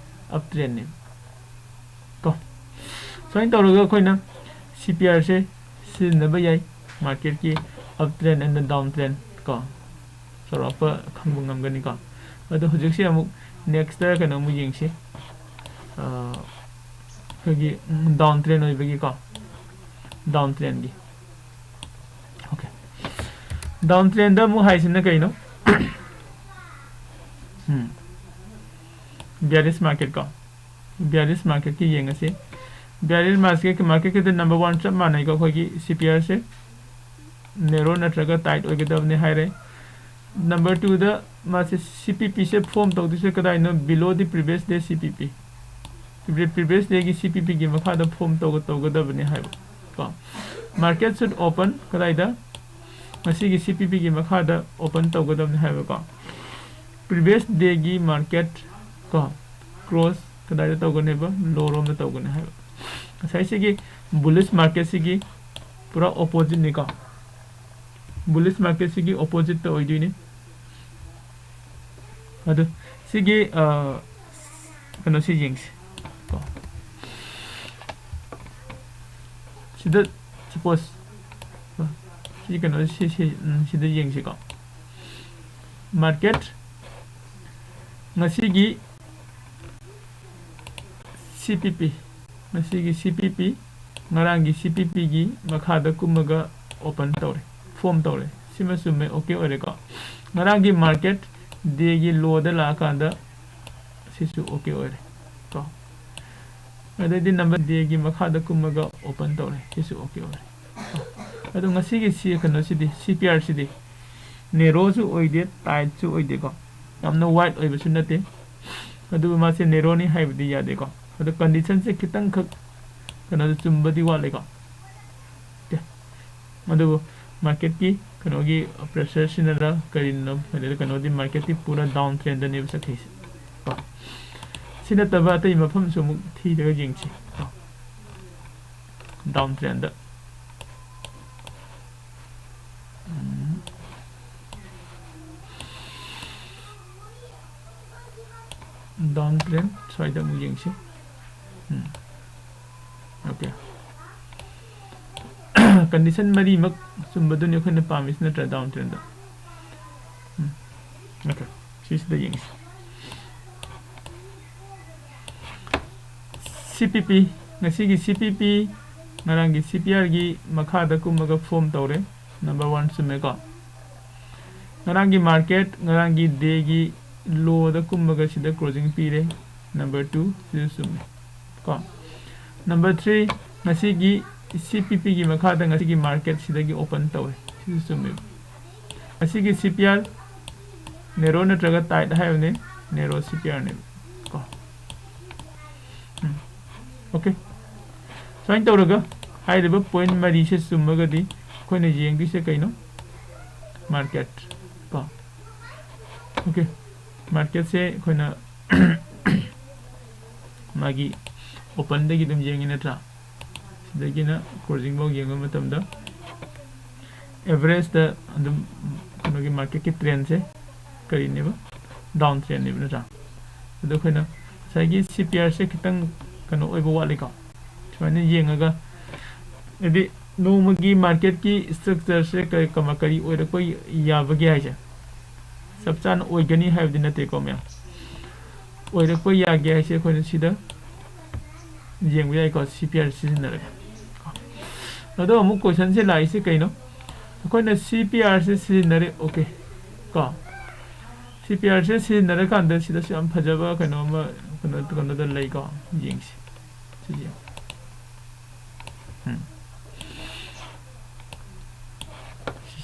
ꯑꯞ ꯇ꯭ꯔꯦꯟꯅꯦ ꯀꯣ꯫ ꯁꯨꯃꯥꯏꯅ ꯇꯧꯔꯒ ꯑꯩꯈꯣꯏꯅ ꯁꯤ ꯄꯤ ꯑꯥꯔꯁꯦ ꯁꯤꯖꯤꯟꯅꯕ ꯌꯥꯏ, ꯃꯥꯔꯀꯦꯠꯀꯤ up train and down train ꯀꯣ꯫ ꯆꯥꯎꯔꯥꯛꯄ ꯈꯪꯕ ꯉꯝꯒꯅꯤꯀꯣ꯫ ꯑꯗꯣ ꯍꯧꯖꯤꯛꯁꯦ ꯑꯃꯨꯛ ꯅꯦꯛꯁꯇ ꯀꯩꯅꯣꯃꯨꯛ ꯌꯦꯡꯁꯤ꯫ ꯑ, ꯑꯩꯈꯣꯏꯒꯤ, ꯎꯝ, ꯗꯥꯎꯟ ꯇ꯭ꯔꯦꯟ ꯑꯣꯏꯕꯒꯤꯀꯣ, ꯗꯥꯎꯟ ꯇ꯭ꯔꯦꯟꯒꯤ꯫ ꯑꯣꯀꯦ꯫ ꯗꯥꯎꯟ ꯇ꯭ꯔꯦꯟꯗ ꯑꯃꯨꯛ ꯍꯥꯏꯁꯤꯅ ꯀꯩꯅꯣ? ꯎꯝ꯫ ꯕꯤꯌꯥꯔꯤꯁ ꯃꯥꯔꯀꯦꯠ ꯀꯣ꯫ ꯕꯤꯌꯥꯔꯤꯁ ꯃꯥꯔꯀꯦꯠꯀꯤ ꯌꯦꯡꯉꯁꯤ꯫ ꯕꯤꯌꯥꯔꯤꯁ ꯃꯥꯔꯀꯦꯠ, ꯃꯥꯔꯀꯦꯠꯀꯤꯗ ꯅꯝꯕꯔ ꯋꯥꯟ ꯆꯞ ꯃꯥꯟꯅꯩꯀꯣ, ꯑꯩꯈꯣꯏꯒꯤ ꯁꯤ ꯄꯤ ꯑꯥꯔꯁꯦ꯫ ꯅꯦꯔꯣ ꯅꯠꯇ꯭ꯔꯒ ꯇꯥꯏꯠ ꯑꯣꯏꯒꯗꯕꯅꯤ ꯍꯥꯏꯔꯦ꯫ ꯅꯝꯕꯔ ꯇꯨꯗ ꯃꯥꯁꯦ ꯁꯤ ꯄꯤ ꯄꯤꯁꯦ ꯐꯣꯝ ꯇꯧꯗꯣꯏꯁꯦ ꯀꯗꯥꯏꯅꯣ? Below the previous day C P P꯫ Previous dayꯒꯤ ꯁꯤ ꯄꯤ ꯄꯤꯒꯤ ꯃꯈꯥꯗ ꯐꯣꯝ ꯇꯧꯒ-, ꯇꯧꯒꯗꯕꯅꯤ ꯍꯥꯏꯕ ꯀꯣ꯫ Market should open ꯀꯗꯥꯏꯗ? ꯉꯁꯤꯒꯤ ꯁꯤ ꯄꯤ ꯄꯤꯒꯤ ꯃꯈꯥꯗ ꯑꯣꯄꯟ ꯇꯧꯒꯗꯕꯅꯤ ꯍꯥꯏꯕꯀꯣ꯫ Previous dayꯒꯤ ꯃꯥꯔꯀꯦꯠ ꯀꯣ, ꯀ꯭ꯂꯣꯁ ꯀꯗꯥꯏꯗ ꯇꯧꯒꯅꯦꯕ? ꯂꯣ ꯔꯣꯝꯗ ꯇꯧꯒꯅꯤ ꯍꯥꯏꯕ꯫ ꯉꯁꯥꯏ ꯁꯤꯒꯤ ꯕꯨꯂꯤꯁ ꯃꯥꯔꯀꯦꯠꯁꯤꯒꯤ ꯄꯨꯔꯥ ꯑꯣꯄꯣꯖꯤꯠꯅꯤꯀꯣ꯫ ꯕꯨꯂꯤꯁ ꯃꯥꯔꯀꯦꯠꯁꯤꯒꯤ ꯑꯣꯄꯣꯖꯤꯠꯇ ꯑꯣꯏꯗꯣꯏꯅꯤ꯫ ꯑꯗꯨ ꯁꯤꯒꯤ, ꯑ, ꯀꯩꯅꯣꯁꯤ ꯌꯦꯡꯁꯤ ꯀꯣ꯫ ꯁꯤꯗ ꯁꯄꯣꯁ, ꯁꯤ ꯀꯩꯅꯣ, ꯁꯤ, ꯁꯤ, ꯎꯝ, ꯁꯤꯗ ꯌꯦꯡꯁꯤꯀꯣ꯫ ꯃꯥꯔꯀꯦꯠ ꯉꯁꯤꯒꯤ ꯁꯤ ꯄꯤ ꯄꯤ, ꯉꯁꯤꯒꯤ ꯁꯤ ꯄꯤ ꯄꯤ, ꯉꯔꯥꯡꯒꯤ ꯁꯤ ꯄꯤ ꯄꯤꯒꯤ ꯃꯈꯥꯗ ꯀꯨꯝꯃꯒ ꯑꯣꯄꯟ ꯇꯧꯔꯦ, ꯐꯣꯝ ꯇꯧꯔꯦ꯫ ꯁꯤꯃ ꯆꯨꯝꯃꯦ, ꯑꯣꯀꯦ ꯑꯣꯏꯔꯦꯀꯣ꯫ ꯉꯔꯥꯡꯒꯤ ꯃꯥꯔꯀꯦꯠ ꯗꯦꯒꯤ ꯂꯣꯗ ꯂꯥꯛꯑꯀꯥꯟꯗ ꯁꯤꯁꯨ ꯑꯣꯀꯦ ꯑꯣꯏꯔꯦ ꯀꯣ꯫ ꯑꯗꯩꯗꯤ ꯅꯝꯕꯔ ꯗꯦꯒꯤ ꯃꯈꯥꯗ ꯀꯨꯝꯃꯒ ꯑꯣꯄꯟ ꯇꯧꯔꯦ, ꯁꯤꯁꯨ ꯑꯣꯀꯦ ꯑꯣꯏꯔꯦ꯫ ꯑꯗꯣ ꯉꯁꯤꯒꯤ ꯁꯤ ꯀꯩꯅꯣꯁꯤꯗꯤ, ꯁꯤ ꯄꯤ ꯑꯥꯔꯁꯤꯗꯤ ꯅꯦꯔꯣꯁꯨ ꯑꯣꯏꯗꯦ, ꯇꯥꯏꯠꯁꯨ ꯑꯣꯏꯗꯦꯀꯣ, ꯌꯥꯝꯅ ꯋꯥꯏꯠ ꯑꯣꯏꯕꯁꯨ ꯅꯠꯇꯦ꯫ ꯑꯗꯨꯕꯨ ꯃꯥꯁꯦ ꯅꯦꯔꯣꯅꯤ ꯍꯥꯏꯕꯗꯤ ꯌꯥꯗꯦꯀꯣ꯫ ꯑꯗꯣ condition ꯁꯦ ꯈꯤꯇꯪꯈꯛ ꯀꯩꯅꯣꯗ ꯆꯨꯝꯕꯗꯤ ꯋꯥꯠꯂꯦꯀꯣ꯫ ꯑꯣꯀꯦ꯫ ꯑꯗꯨꯕꯨ market ꯀꯤ ꯀꯩꯅꯣꯒꯤ pressure ꯁꯤꯅꯔ ꯀꯔꯤꯅꯣ, ꯑꯗꯩꯗ ꯀꯩꯅꯣꯗꯤ market ꯇꯤ ꯄꯨꯔꯥ down trend ꯅꯦꯕ ꯆꯠꯈꯤꯁꯦ ꯀꯣ꯫ ꯁꯤ ꯅꯠꯇꯕ ꯑꯇꯩ ꯃꯐꯝꯁꯨ ꯑꯃꯨꯛ ꯊꯤꯔꯒ ꯌꯦꯡꯁꯤ ꯀꯣ꯫ Down trend꯫ ꯎꯝ꯫ Down trend ꯁ꯭ꯋꯥꯏꯗ ꯑꯃꯨꯛ ꯌꯦꯡꯁꯤ꯫ ꯎꯝ꯫ ꯑꯣꯀꯦ꯫ Condition ꯃꯔꯤꯃꯛ ꯆꯨꯝꯕꯗꯨꯅꯤ ꯑꯩꯈꯣꯏꯅ ꯄꯥꯝꯃꯤꯁꯤ ꯅꯠꯇ꯭ꯔꯥ, down trend ꯗ? ꯎꯝ꯫ ꯑꯣꯀꯦ꯫ ꯁꯤꯁꯤꯗ ꯌꯦꯡꯁꯤ꯫ C P P, ꯉꯁꯤꯒꯤ C P P ꯉꯔꯥꯡꯒꯤ C P R ꯒꯤ ꯃꯈꯥꯗ ꯀꯨꯝꯃꯒ form ꯇꯧꯔꯦ꯫ Number one ꯆꯨꯝꯃꯦꯀꯣ꯫ ꯉꯔꯥꯡꯒꯤ market, ꯉꯔꯥꯡꯒꯤ day ꯒꯤ low ꯗ ꯀꯨꯝꯃꯒ ꯁꯤꯗ closing ꯄꯤꯔꯦ꯫ Number two ꯁꯤꯁꯨ ꯆꯨꯝꯃꯦ ꯀꯣ꯫ Number three, ꯉꯁꯤꯒꯤ C P P ꯒꯤ ꯃꯈꯥꯗ ꯉꯁꯤꯒꯤ market ꯁꯤꯗꯒꯤ open ꯇꯧꯋꯦ꯫ ꯁꯤꯁꯨ ꯆꯨꯝꯃꯦꯕ꯫ ꯉꯁꯤꯒꯤ C P R narrow ꯅꯠꯇ꯭ꯔꯒ tight ꯍꯥꯏꯕꯅꯦ, narrow C P R ꯅꯦꯕ ꯀꯣ꯫ ꯎꯝ꯫ ꯑꯣꯀꯦ꯫ ꯁꯨꯃꯥꯏꯅ ꯇꯧꯔꯒ ꯍꯥꯏꯔꯤꯕ point ꯃꯔꯤꯁꯦ ꯆꯨꯝꯃꯒꯗꯤ ꯑꯩꯈꯣꯏꯅ ꯌꯦꯡꯗꯣꯏꯁꯦ ꯀꯩꯅꯣ? Market ꯀꯣ꯫ ꯑꯣꯀꯦ꯫ Market ꯁꯦ ꯑꯩꯈꯣꯏꯅ ꯃꯥꯒꯤ open ꯗꯒꯤ ꯑꯗꯨꯝ ꯌꯦꯡꯉꯤ ꯅꯠꯇ꯭ꯔꯥ? ꯁꯤꯗꯒꯤꯅ closing ꯐꯥꯎ ꯌꯦꯡꯕ ꯃꯇꯝꯗ average ꯇ ꯑꯗꯨꯝ ꯀꯩꯅꯣꯒꯤ market ꯀꯤ trend ꯁꯦ ꯀꯔꯤꯅꯦꯕ? Down trend ꯅꯦꯕ ꯅꯠꯇ꯭ꯔꯥ? ꯑꯗꯣ ꯑꯩꯈꯣꯏꯅ ꯉꯁꯥꯏꯒꯤ C P R ꯁꯦ ꯈꯤꯇꯪ ꯀꯩꯅꯣ ꯑꯣꯏꯕ ꯋꯥꯠꯂꯤꯀꯣ꯫ ꯁꯨꯃꯥꯏꯅ ꯌꯦꯡꯉꯒ, ꯍꯥꯏꯗꯤ ꯅꯣꯡꯃꯒꯤ market ꯀꯤ structure ꯁꯦ ꯀꯔꯤ, ꯀꯃ-, ꯀꯔꯤ ꯑꯣꯏꯔꯛꯄ ꯌꯥꯕꯒꯦ ꯍꯥꯏꯁꯦ ꯆꯞ ꯆꯥꯅ ꯑꯣꯏꯒꯅꯤ ꯍꯥꯏꯕꯗꯤ ꯅꯠꯇꯦꯀꯣ ꯃꯌꯥꯝ꯫ ꯑꯣꯏꯔꯛꯄ ꯌꯥꯒꯦ ꯍꯥꯏꯁꯦ ꯑꯩꯈꯣꯏꯅ ꯁꯤꯗ ꯌꯦꯡꯕ ꯌꯥꯏꯀꯣ, C P R ꯁꯤꯖꯤꯟꯅꯔꯒ꯫ ꯑꯗꯣ ꯑꯃꯨꯛ question ꯁꯦ ꯂꯥꯛꯏꯁꯦ ꯀꯩꯅꯣ? ꯑꯩꯈꯣꯏꯅ C P R ꯁꯦ ꯁꯤꯖꯤꯟꯅꯔꯦ, ꯑꯣꯀꯦ ꯀꯣ꯫ C P R ꯁꯦ ꯁꯤꯖꯤꯟꯅꯔꯀꯥꯟꯗ ꯁꯤꯗꯁꯨ ꯌꯥꯝ ꯐꯖꯕ ꯀꯩꯅꯣ ꯑꯃ, ꯀꯩꯅꯣ, ꯀꯩꯅꯣꯗ ꯂꯩꯀꯣ, ꯌꯦꯡꯁꯤ꯫ ꯁꯤ ꯌꯦꯡꯉꯨ꯫ ꯎꯝ꯫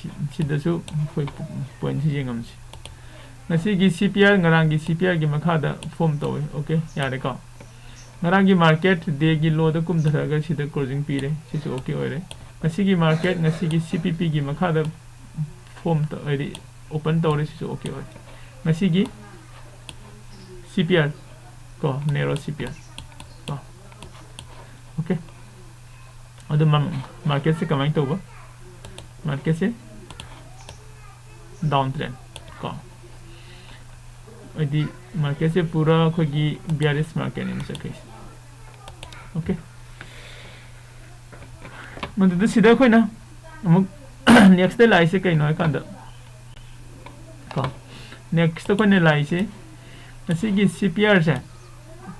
ꯁꯤ-, ꯁꯤꯗꯁꯨ ꯑꯩꯈꯣꯏ point ꯁꯤ ꯌꯦꯡꯉꯝꯁꯤ꯫ ꯉꯁꯤꯒꯤ C P R, ꯉꯔꯥꯡꯒꯤ C P R ꯒꯤ ꯃꯈꯥꯗ form ꯇꯧꯋꯤ꯫ ꯑꯣꯀꯦ, ꯌꯥꯔꯦꯀꯣ? ꯉꯔꯥꯡꯒꯤ market day ꯒꯤ low ꯗ ꯀꯨꯝꯊꯔꯛꯑꯒ ꯁꯤꯗ closing ꯄꯤꯔꯦ, ꯁꯤꯁꯨ okay ꯑꯣꯏꯔꯦ꯫ ꯉꯁꯤꯒꯤ market, ꯉꯁꯤꯒꯤ C P P ꯒꯤ ꯃꯈꯥꯗ form ꯇꯧ-, ꯍꯥꯏꯗꯤ open ꯇꯧꯔꯦ, ꯁꯤꯁꯨ okay ꯑꯣꯏꯔꯦ꯫ ꯉꯁꯤꯒꯤ C P R ꯀꯣ, narrow C P R ꯀꯣ, okay꯫ ꯑꯗꯨ ꯃ-, market ꯁꯦ ꯀꯃꯥꯏꯅ ꯇꯧꯕ? Market ꯁꯦ down trend ꯀꯣ, ꯍꯥꯏꯗꯤ market ꯁꯦ ꯄꯨꯔꯥ ꯑꯩꯈꯣꯏꯒꯤ bearish market ꯅꯦꯕ ꯆꯠꯈ꯭ꯔꯤꯁꯦ꯫ Okay, ꯃꯗꯨꯗ ꯁꯤꯗ ꯑꯩꯈꯣꯏꯅ ꯑꯃꯨꯛ next ꯗ ꯂꯥꯛꯏꯁꯦ ꯀꯩꯅꯣ ꯍꯥꯏꯀꯥꯟꯗ ꯀꯣ, next ꯑꯩꯈꯣꯏꯅ ꯂꯥꯛꯏꯁꯦ ꯉꯁꯤꯒꯤ C P R ꯁꯦ,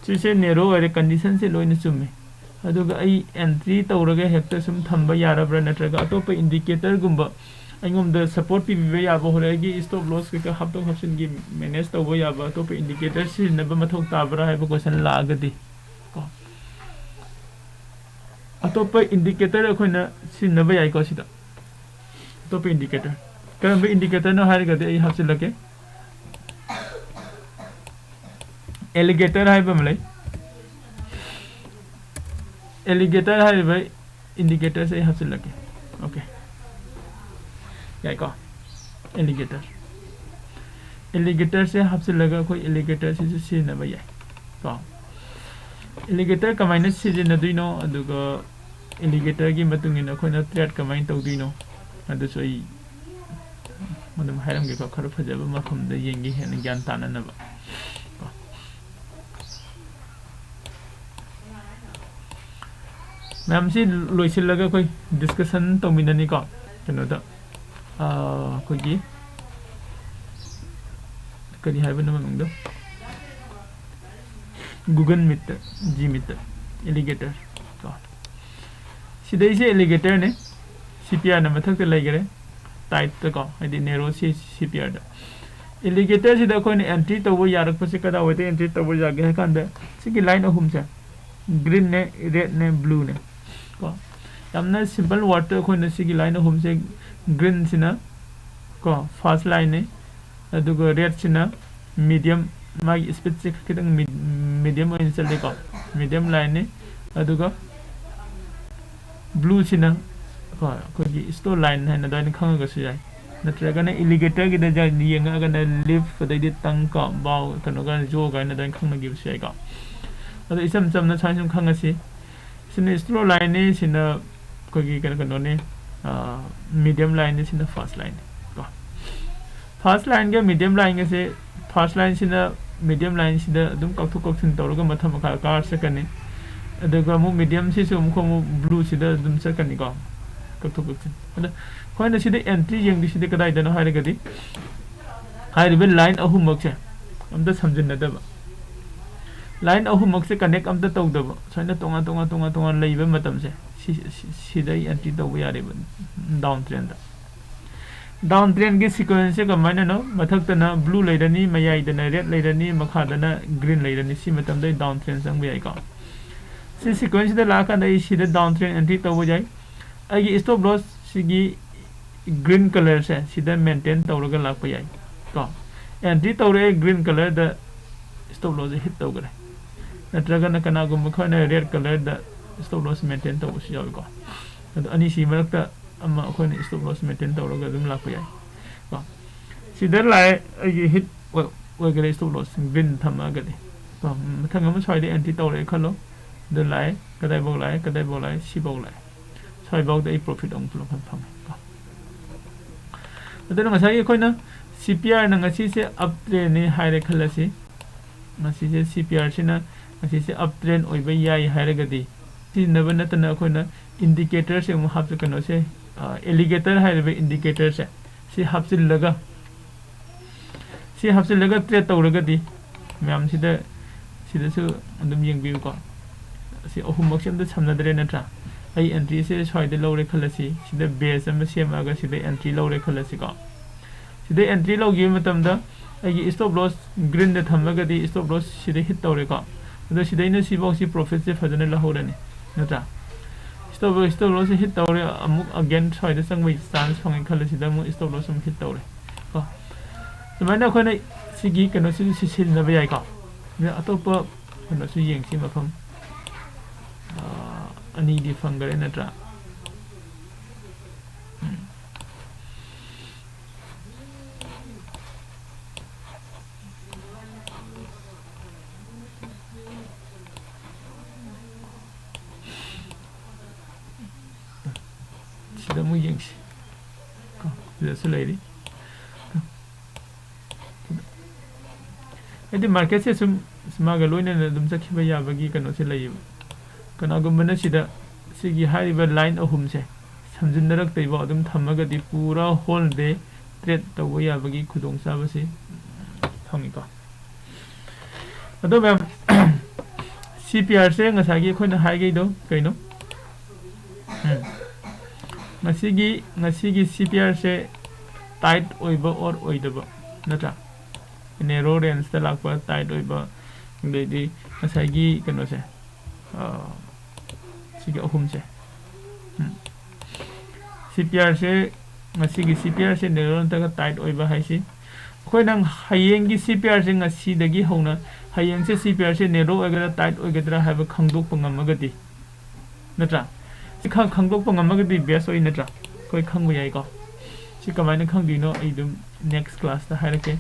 ꯁꯤꯁꯦ narrow ꯑꯣꯏꯔꯦ, condition ꯁꯦ ꯂꯣꯏꯅ ꯆꯨꯝꯃꯦ꯫ ꯑꯗꯨꯒ ꯑꯩ entry ꯇꯧꯔꯒ ꯍꯦꯛꯇ ꯁꯨꯝ ꯊꯝꯕ ꯌꯥꯔꯕ꯭ꯔꯥ, ꯅꯠꯇ꯭ꯔꯒ ꯑꯇꯣꯞꯄ indicator ꯒꯨꯝꯕ ꯑꯩꯉꯣꯟꯗ support ꯄꯤꯕꯤꯕ ꯌꯥꯕ, ꯍꯣꯔꯦꯟꯒꯤ stop loss ꯀꯩꯀꯥ ꯍꯥꯞꯇꯣꯛ ꯍꯥꯞꯆꯤꯟꯒꯤ manage ꯇꯧꯕ ꯌꯥꯕ ꯑꯇꯣꯞꯄ indicator ꯁꯤꯖꯤꯟꯅꯕ ꯃꯊꯧ ꯇꯥꯕ꯭ꯔꯥ ꯍꯥꯏꯕ question ꯂꯥꯛꯑꯒꯗꯤ ꯀꯣ, ꯑꯇꯣꯞꯄ indicator ꯑꯩꯈꯣꯏꯅ ꯁꯤꯖꯤꯟꯅꯕ ꯌꯥꯏꯀꯣ꯫ ꯁꯤꯗ ꯑꯇꯣꯞꯄ indicator, ꯀꯔꯝꯕ indicator ꯅꯣ ꯍꯥꯏꯔꯒꯗꯤ ꯑꯩ ꯍꯥꯞꯆꯤꯜꯂꯛꯀꯦ꯫ Alligator ꯍꯥꯏꯕ ꯑꯃ ꯂꯩ꯫ Alligator ꯍꯥꯏꯔꯤꯕ indicator ꯁꯦ ꯑꯩ ꯍꯥꯞꯆꯤꯜꯂꯛꯀꯦ꯫ Okay, ꯌꯥꯏꯀꯣ? Alligator, alligator ꯁꯦ ꯍꯥꯞꯆꯤꯜꯂꯒ ꯑꯩꯈꯣꯏ alligator ꯁꯤꯁꯨ ꯁꯤꯖꯤꯟꯅꯕ ꯌꯥꯏ ꯀꯣ꯫ Alligator ꯀꯃꯥꯏꯅ ꯁꯤꯖꯤꯟꯅꯗꯣꯏꯅꯣ, ꯑꯗꯨꯒ alligator ꯒꯤ ꯃꯇꯨꯡ ꯏꯟꯅ ꯑꯩꯈꯣꯏꯅ trade ꯀꯃꯥꯏꯅ ꯇꯧꯗꯣꯏꯅꯣ, ꯑꯗꯨꯁꯨ ꯑꯩ ꯑꯗꯨꯝ ꯍꯥꯏꯔꯝꯒꯦꯀꯣ, ꯈꯔ ꯐꯖꯕ ꯃꯐꯝꯗ ꯌꯦꯡꯒꯦ, ꯍꯦꯟꯅ ꯒ꯭ꯌꯥꯟ ꯇꯥꯅꯅꯕ ꯀꯣ꯫ ꯃꯌꯥꯝꯁꯤ ꯂꯣꯏꯁꯤꯜꯂꯒ ꯑꯩꯈꯣꯏ discussion ꯇꯧꯃꯤꯟꯅꯅꯤꯀꯣ꯫ ꯀꯩꯅꯣꯗ, ꯑꯥ, ꯑꯩꯈꯣꯏꯒꯤ ꯀꯔꯤ ꯍꯥꯏꯕꯅꯣ ꯃꯃꯤꯡꯗꯣ? Google Meet ꯇ, G Meet ꯇ, alligator ꯀꯣ꯫ ꯁꯤꯗꯩꯁꯦ alligator ꯅꯦ, C P R ꯅ ꯃꯊꯛꯇ ꯂꯩꯈꯔꯦ, tight ꯇ ꯀꯣ, ꯍꯥꯏꯗꯤ narrow C-, C P R ꯗ꯫ Alligator ꯁꯤꯗ ꯑꯩꯈꯣꯏꯅ entry ꯇꯧꯕ ꯌꯥꯔꯛꯄꯁꯦ ꯀꯗꯥꯏꯋꯥꯏꯗ entry ꯇꯧꯕ ꯌꯥꯒꯦ ꯍꯥꯏ ꯀꯥꯟꯗ, ꯁꯤꯒꯤ line ꯑꯍꯨꯝꯁꯦ, green ꯅꯦ, red ꯅꯦ, blue ꯅꯦ ꯀꯣ꯫ ꯌꯥꯝꯅ simple word ꯇ ꯑꯩꯈꯣꯏꯅ ꯁꯤꯒꯤ line ꯑꯍꯨꯝꯁꯦ, green ꯁꯤꯅ ꯀꯣ, first line ꯅꯦ, ꯑꯗꯨꯒ red ꯁꯤꯅ medium, ꯃꯥꯒꯤ speed ꯁꯦ ꯈꯤꯇꯪ mid-, medium ꯑꯣꯏꯅ ꯆꯠꯂꯦꯀꯣ꯫ ꯃꯤꯗꯤꯌꯝ ꯂꯥꯏꯟꯅꯤ꯫ ꯑꯗꯨꯒ ꯕ꯭ꯂꯨꯁꯤꯅ ꯀꯣ ꯑꯩꯈꯣꯏꯒꯤ ꯏꯁꯇꯣꯞ ꯂꯥꯏꯟ ꯍꯥꯏꯅ ꯑꯗꯨꯃꯥꯏꯅ ꯈꯪꯉꯒꯁꯨ ꯌꯥꯏ꯫ ꯅꯠꯇ꯭ꯔꯒꯅ ꯏꯟꯗꯤꯀꯦꯇꯔꯒꯤꯗ ꯌꯦꯡꯉꯛꯑꯒꯅ ꯂꯤꯐ, ꯑꯗꯩꯗꯤ ꯇꯪ ꯀꯣ, ꯕꯥꯎ, ꯀꯩꯅꯣꯒ, ꯖꯣ ꯀꯥꯏꯅ ꯑꯗꯨꯃꯥꯏꯅ ꯈꯪꯅꯈꯤꯕꯁꯨ ꯌꯥꯏꯀꯣ꯫ ꯑꯗꯣ ꯏꯆꯝ ꯆꯝꯅ ꯁꯨꯃꯥꯏꯅ ꯁꯨꯝ ꯈꯪꯉꯁꯤ꯫ ꯁꯤꯅ ꯏꯁꯇꯣꯞ ꯂꯥꯏꯟꯅꯤ, ꯁꯤꯅ ꯑꯩꯈꯣꯏꯒꯤ ꯀꯩꯅꯣ, ꯀꯩꯅꯣꯅꯤ, ꯃꯤꯗꯤꯌꯝ ꯂꯥꯏꯟꯅꯤ, ꯁꯤꯅ ꯐꯥꯔꯁ ꯂꯥꯏꯟꯅꯤ ꯀꯣ꯫ ꯐꯥꯔꯁ ꯂꯥꯏꯟꯒ ꯃꯤꯗꯤꯌꯝ ꯂꯥꯏꯟꯒꯁꯦ, ꯐꯥꯔꯁ ꯂꯥꯏꯟꯁꯤꯅ ꯃꯤꯗꯤꯌꯝ ꯂꯥꯏꯟꯁꯤꯗ ꯑꯗꯨꯝ ꯀꯛꯊꯣꯛ ꯀꯛꯁꯤꯟ ꯇꯧꯔꯒ ꯃꯊꯛ ꯃꯈꯥ ꯀꯥꯔ ꯆꯠꯀꯅꯤ꯫ ꯑꯗꯨꯒ ꯑꯃꯨꯛ ꯃꯤꯗꯤꯌꯝꯁꯤꯁꯨ ꯑꯃꯨꯛ, ꯑꯃꯨꯛ ꯕ꯭ꯂꯨꯁꯤꯗ ꯑꯗꯨꯝ ꯆꯠꯀꯅꯤꯀꯣ, ꯀꯛꯊꯣꯛ ꯀꯛꯁꯤꯟ꯫ ꯑꯗꯣ ꯑꯩꯈꯣꯏꯅ ꯁꯤꯗ ꯑꯦꯟꯇ꯭ꯔꯤ ꯌꯦꯡꯗꯣꯏꯁꯤꯗꯤ ꯀꯗꯥꯏꯗꯅꯣ ꯍꯥꯏꯔꯒꯗꯤ, ꯍꯥꯏꯔꯤꯕ ꯂꯥꯏꯟ ꯑꯍꯨꯝꯃꯛꯁꯦ ꯑꯝꯇ ꯁꯝꯖꯤꯟꯅꯗꯕ, ꯂꯥꯏꯟ ꯑꯍꯨꯝꯃꯛꯁꯦ ꯀꯅꯦꯛ ꯑꯝꯇ ꯇꯧꯗꯕ, ꯁꯨꯃꯥꯏꯅ ꯇꯣꯉꯥꯟ ꯇꯣꯉꯥꯟ, ꯇꯣꯉꯥꯟ ꯇꯣꯉꯥꯟ ꯂꯩꯕ ꯃꯇꯝꯁꯦ, ꯁꯤ, ꯁꯤ, ꯁꯤꯗ ꯑꯩ ꯑꯦꯟꯇ꯭ꯔꯤ ꯇꯧꯕ ꯌꯥꯔꯦꯕ ꯗꯥꯎꯟ ꯇ꯭ꯔꯦꯟꯗ꯫ ꯗꯥꯎꯟ ꯇ꯭ꯔꯦꯟꯒꯤ ꯁꯤꯀ꯭ꯋꯦꯟꯁꯁꯦ ꯀꯃꯥꯏꯅꯅꯣ? ꯃꯊꯛꯇꯅ ꯕ꯭ꯂꯨ ꯂꯩꯔꯅꯤ, ꯃꯌꯥꯏꯗꯅ ꯔꯦꯗ ꯂꯩꯔꯅꯤ, ꯃꯈꯥꯗꯅ ꯒ꯭ꯔꯤꯟ ꯂꯩꯔꯅꯤ꯫ ꯁꯤ ꯃꯇꯝꯗ ꯑꯩ ꯗꯥꯎꯟ ꯇ꯭ꯔꯦꯟ ꯆꯪꯕ ꯌꯥꯏꯀꯣ꯫ ꯁꯤ ꯁꯤꯀ꯭ꯋꯦꯟꯁꯁꯤꯗ ꯂꯥꯛꯑꯀꯥꯟꯗ ꯑꯩ ꯁꯤꯗ ꯗꯥꯎꯟ ꯇ꯭ꯔꯦꯟ ꯑꯦꯟꯇ꯭ꯔꯤ ꯇꯧꯕ ꯌꯥꯏ꯫ ꯑꯩꯒꯤ ꯏꯁꯇꯣꯞ ꯂꯣꯁ ꯁꯤꯒꯤ ꯒ꯭ꯔꯤꯟ ꯀꯂꯔꯁꯦ ꯁꯤꯗ ꯃꯦꯟꯇꯦꯟ ꯇꯧꯔꯒ ꯂꯥꯛꯄ ꯌꯥꯏ ꯀꯣ꯫ ꯑꯦꯟꯇ꯭ꯔꯤ ꯇꯧꯔꯦ, ꯒ꯭ꯔꯤꯟ ꯀꯂꯔꯗ ꯏꯁꯇꯣꯞ ꯂꯣꯁꯁꯦ ꯍꯤꯠ ꯇꯧꯈ꯭ꯔꯦ꯫ ꯅꯠꯇ꯭ꯔꯒꯅ ꯀꯅꯥꯒꯨꯝꯕ ꯈꯔꯅ ꯔꯦꯗ ꯀꯂꯔꯗ ꯏꯁꯇꯣꯞ ꯂꯣꯁ ꯃꯦꯟꯇꯦꯟ ꯇꯧꯕꯁꯨ ꯌꯥꯎꯏꯀꯣ꯫ ꯑꯗꯣ ꯑꯅꯤꯁꯤ ꯃꯔꯛꯇ ꯑꯃ ꯑꯩꯈꯣꯏꯅ ꯏꯁꯇꯣꯞ ꯂꯣꯁ ꯃꯦꯟꯇꯦꯟ ꯇꯧꯔꯒ ꯑꯗꯨꯝ ꯂꯥꯛꯄ ꯌꯥꯏ ꯀꯣ꯫ ꯁꯤꯗ ꯂꯥꯛꯑꯦ, ꯑꯩꯒꯤ ꯍꯤꯠ ꯑꯣꯏ-, ꯑꯣꯏꯈꯔꯦ ꯏꯁꯇꯣꯞ ꯂꯣꯁ ꯒ꯭ꯔꯤꯟ ꯊꯝꯃꯒꯗꯤ ꯀꯣ꯫ ꯃꯊꯪ ꯑꯃ ꯁ꯭ꯋꯥꯏꯗ ꯑꯦꯟꯇ꯭ꯔꯤ ꯇꯧꯔꯦ ꯈꯜꯂꯣ꯫ ꯑꯗꯨ ꯂꯥꯛꯑꯦ, ꯀꯗꯥꯏꯐꯥꯎ ꯂꯥꯛꯑꯦ, ꯀꯗꯥꯏꯐꯥꯎ ꯂꯥꯛꯑꯦ? ꯁꯤꯐꯥꯎ ꯂꯥꯛꯑꯦ꯫ ꯁ꯭ꯋꯥꯏꯐꯥꯎꯗ ꯑꯩ ꯄ꯭ꯔꯣꯐꯤꯠ ꯑꯃꯨꯛ ꯄꯨꯂꯞ ꯐꯪꯉꯦ ꯀꯣ꯫ ꯑꯗꯨꯅ ꯉꯁꯥꯏꯒꯤ ꯑꯩꯈꯣꯏꯅ ꯁꯤ ꯄꯤ ꯑꯥꯔꯅ ꯉꯁꯤꯁꯦ ꯑꯞ ꯇ꯭ꯔꯦꯟꯅꯤ ꯍꯥꯏꯔꯦ ꯈꯜꯂꯁꯤ꯫ ꯉꯁꯤꯁꯦ ꯁꯤ ꯄꯤ ꯑꯥꯔꯁꯤꯅ ꯉꯁꯤꯁꯦ ꯑꯞ ꯇ꯭ꯔꯦꯟ ꯑꯣꯏꯕ ꯌꯥꯏ ꯍꯥꯏꯔꯒꯗꯤ, ꯁꯤꯖꯤꯟꯅꯕ ꯅꯠꯇꯅ ꯑꯩꯈꯣꯏꯅ ꯏꯟꯗꯤꯀꯦꯇꯔꯁꯦ ꯑꯃꯨꯛ ꯍꯥꯞꯆ-, ꯀꯩꯅꯣꯁꯦ, ꯑꯦꯂꯤꯒꯦꯇꯔ ꯍꯥꯏꯔꯤꯕ ꯏꯟꯗꯤꯀꯦꯇꯔꯁꯦ ꯁꯤ ꯍꯥꯞꯆꯤꯜꯂꯒ, ꯁꯤ ꯍꯥꯞꯆꯤꯜꯂꯒ ꯇ꯭ꯔꯦꯠ ꯇꯧꯔꯒꯗꯤ, ꯃꯌꯥꯝꯁꯤꯗ, ꯁꯤꯗꯁꯨ ꯑꯗꯨꯝ ꯌꯦꯡꯕꯤꯌꯨꯀꯣ꯫ ꯑꯁꯤ ꯑꯍꯨꯝꯃꯛꯁꯦ ꯑꯝꯇ ꯁꯝꯅꯗ꯭ꯔꯦ ꯅꯠꯇ꯭ꯔꯥ? ꯑꯩ ꯑꯦꯟꯇ꯭ꯔꯤꯁꯦ ꯁ꯭ꯋꯥꯏꯗ ꯂꯧꯔꯦ ꯈꯜꯂꯁꯤ, ꯁꯤꯗ ꯕꯦꯖ ꯑꯃ ꯁꯦꯝꯃꯛꯑꯒ ꯁꯤꯗ ꯑꯦꯟꯇ꯭ꯔꯤ ꯂꯧꯔꯦ ꯈꯜꯂꯁꯤꯀꯣ꯫ ꯁꯤꯗ ꯑꯦꯟꯇ꯭ꯔꯤ ꯂꯧꯈꯤꯕ ꯃꯇꯝꯗ ꯑꯩꯒꯤ ꯏꯁꯇꯣꯞ ꯂꯣꯁ ꯒ꯭ꯔꯤꯟꯗ ꯊꯝꯃꯒꯗꯤ ꯏꯁꯇꯣꯞ ꯂꯣꯁ ꯁꯤꯗ ꯍꯤꯠ ꯇꯧꯔꯦꯀꯣ꯫ ꯑꯗꯣ ꯁꯤꯗꯩꯅ ꯁꯤꯐꯥꯎꯁꯤ ꯄ꯭ꯔꯣꯐꯤꯠꯁꯦ ꯐꯖꯅ ꯂꯧꯍꯧꯔꯅꯤ ꯅꯠꯇ꯭ꯔꯥ? ꯏꯁꯇꯣꯞ, ꯏꯁꯇꯣꯞ ꯂꯣꯁꯁꯦ ꯍꯤꯠ ꯇꯧꯔꯦ, ꯑꯃꯨꯛ ꯑꯒꯦꯟ ꯁ꯭ꯋꯥꯏꯗ ꯆꯪꯕꯒꯤ ꯆꯥꯟꯁ ꯐꯪꯉꯦ ꯈꯜꯂꯁꯤꯗ ꯑꯃꯨꯛ ꯏꯁꯇꯣꯞ ꯂꯣꯁ ꯑꯃꯨꯛ ꯍꯤꯠ ꯇꯧꯔꯦ ꯀꯣ꯫ ꯁꯨꯃꯥꯏꯅ ꯑꯩꯈꯣꯏꯅ ꯁꯤꯒꯤ ꯀꯩꯅꯣꯁꯤꯁꯨ ꯁꯤ ꯁꯤꯖꯤꯟꯅꯕ ꯌꯥꯏꯀꯣ꯫ ꯑꯗ ꯑꯇꯣꯞꯄ ꯀꯩꯅꯣꯁꯨ ꯌꯦꯡꯁꯤ, ꯃꯐꯝ ꯑꯅꯤꯗꯤ ꯐꯪꯈꯔꯦ ꯅꯠꯇ꯭ꯔꯥ? ꯎꯝ꯫ ꯁꯤꯗ ꯑꯃꯨꯛ ꯌꯦꯡꯁꯤ꯫ ꯀꯣ, ꯁꯤꯗꯁꯨ ꯂꯩꯔꯤ꯫ ꯀꯣ꯫ ꯍꯥꯏꯗꯤ marketꯁꯦ ꯁꯨꯝ ꯃꯥꯒ ꯂꯣꯏꯅꯅ ꯑꯗꯨꯝ ꯆꯠꯈꯤꯕ ꯌꯥꯕꯒꯤ ꯀꯩꯅꯣꯁꯦ ꯂꯩꯌꯦꯕ꯫ ꯀꯅꯥꯒꯨꯝꯕꯅ ꯁꯤꯗ ꯁꯤꯒꯤ ꯍꯥꯏꯔꯤꯕ line ꯑꯍꯨꯝꯁꯦ ꯁꯝꯖꯤꯟꯅꯔꯛꯇ꯭ꯔꯤꯐꯥꯎ ꯑꯗꯨꯝ ꯊꯝꯃꯒꯗꯤ ꯄꯨꯔꯥ whole day trade ꯇꯧꯕ ꯌꯥꯕꯒꯤ ꯈꯨꯗꯣꯡꯆꯥꯕꯁꯤ ꯐꯪꯉꯤꯀꯣ꯫ ꯑꯗꯣ ꯃꯌꯥꯝ, CPRꯁꯦ ꯉꯁꯥꯏꯒꯤ ꯑꯩꯈꯣꯏꯅ ꯍꯥꯏꯈꯩꯗꯣ ꯀꯩꯅꯣ? ꯎꯝ꯫ ꯉꯁꯤꯒꯤ, ꯉꯁꯤꯒꯤ CPRꯁꯦ tight ꯑꯣꯏꯕ or ꯑꯣꯏꯗꯕ, ꯅꯠꯇ꯭ꯔꯥ? Narrow rangeꯇ ꯂꯥꯛꯄ, tight ꯑꯣꯏꯕ, ꯑꯗꯩꯗꯤ ꯉꯁꯥꯏꯒꯤ ꯀꯩꯅꯣꯁꯦ, ꯑ, ꯁꯤꯒꯤ ꯑꯍꯨꯝꯁꯦ꯫ ꯎꯝ꯫ CPRꯁꯦ, ꯉꯁꯤꯒꯤ CPRꯁꯦ narrow ꯅꯠꯇ꯭ꯔꯒ tight ꯑꯣꯏꯕ ꯍꯥꯏꯁꯤ, ꯑꯩꯈꯣꯏꯅ ꯍꯌꯦꯡꯒꯤ CPRꯁꯦ ꯉꯁꯤꯗꯒꯤ ꯍꯧꯅ ꯍꯌꯦꯡꯁꯦ CPRꯁꯦ narrow ꯑꯣꯏꯒꯗ꯭ꯔꯥ tight ꯑꯣꯏꯒꯗ꯭ꯔꯥ ꯍꯥꯏꯕ ꯈꯪꯗꯣꯛꯄ ꯉꯝꯃꯒꯗꯤ, ꯅꯠꯇ꯭ꯔꯥ? ꯁꯤ ꯈꯪ-, ꯈꯪꯗꯣꯛꯄ ꯉꯝꯃꯒꯗꯤ best ꯑꯣꯏ, ꯅꯠꯇ꯭ꯔꯥ? ꯑꯩꯈꯣꯏ ꯈꯪꯕ ꯌꯥꯏꯀꯣ꯫ ꯁꯤ ꯀꯃꯥꯏꯅ ꯈꯪꯗꯣꯏꯅꯣ ꯑꯩ ꯑꯗꯨꯝ next classꯇ ꯍꯥꯏꯔꯛꯀꯦ꯫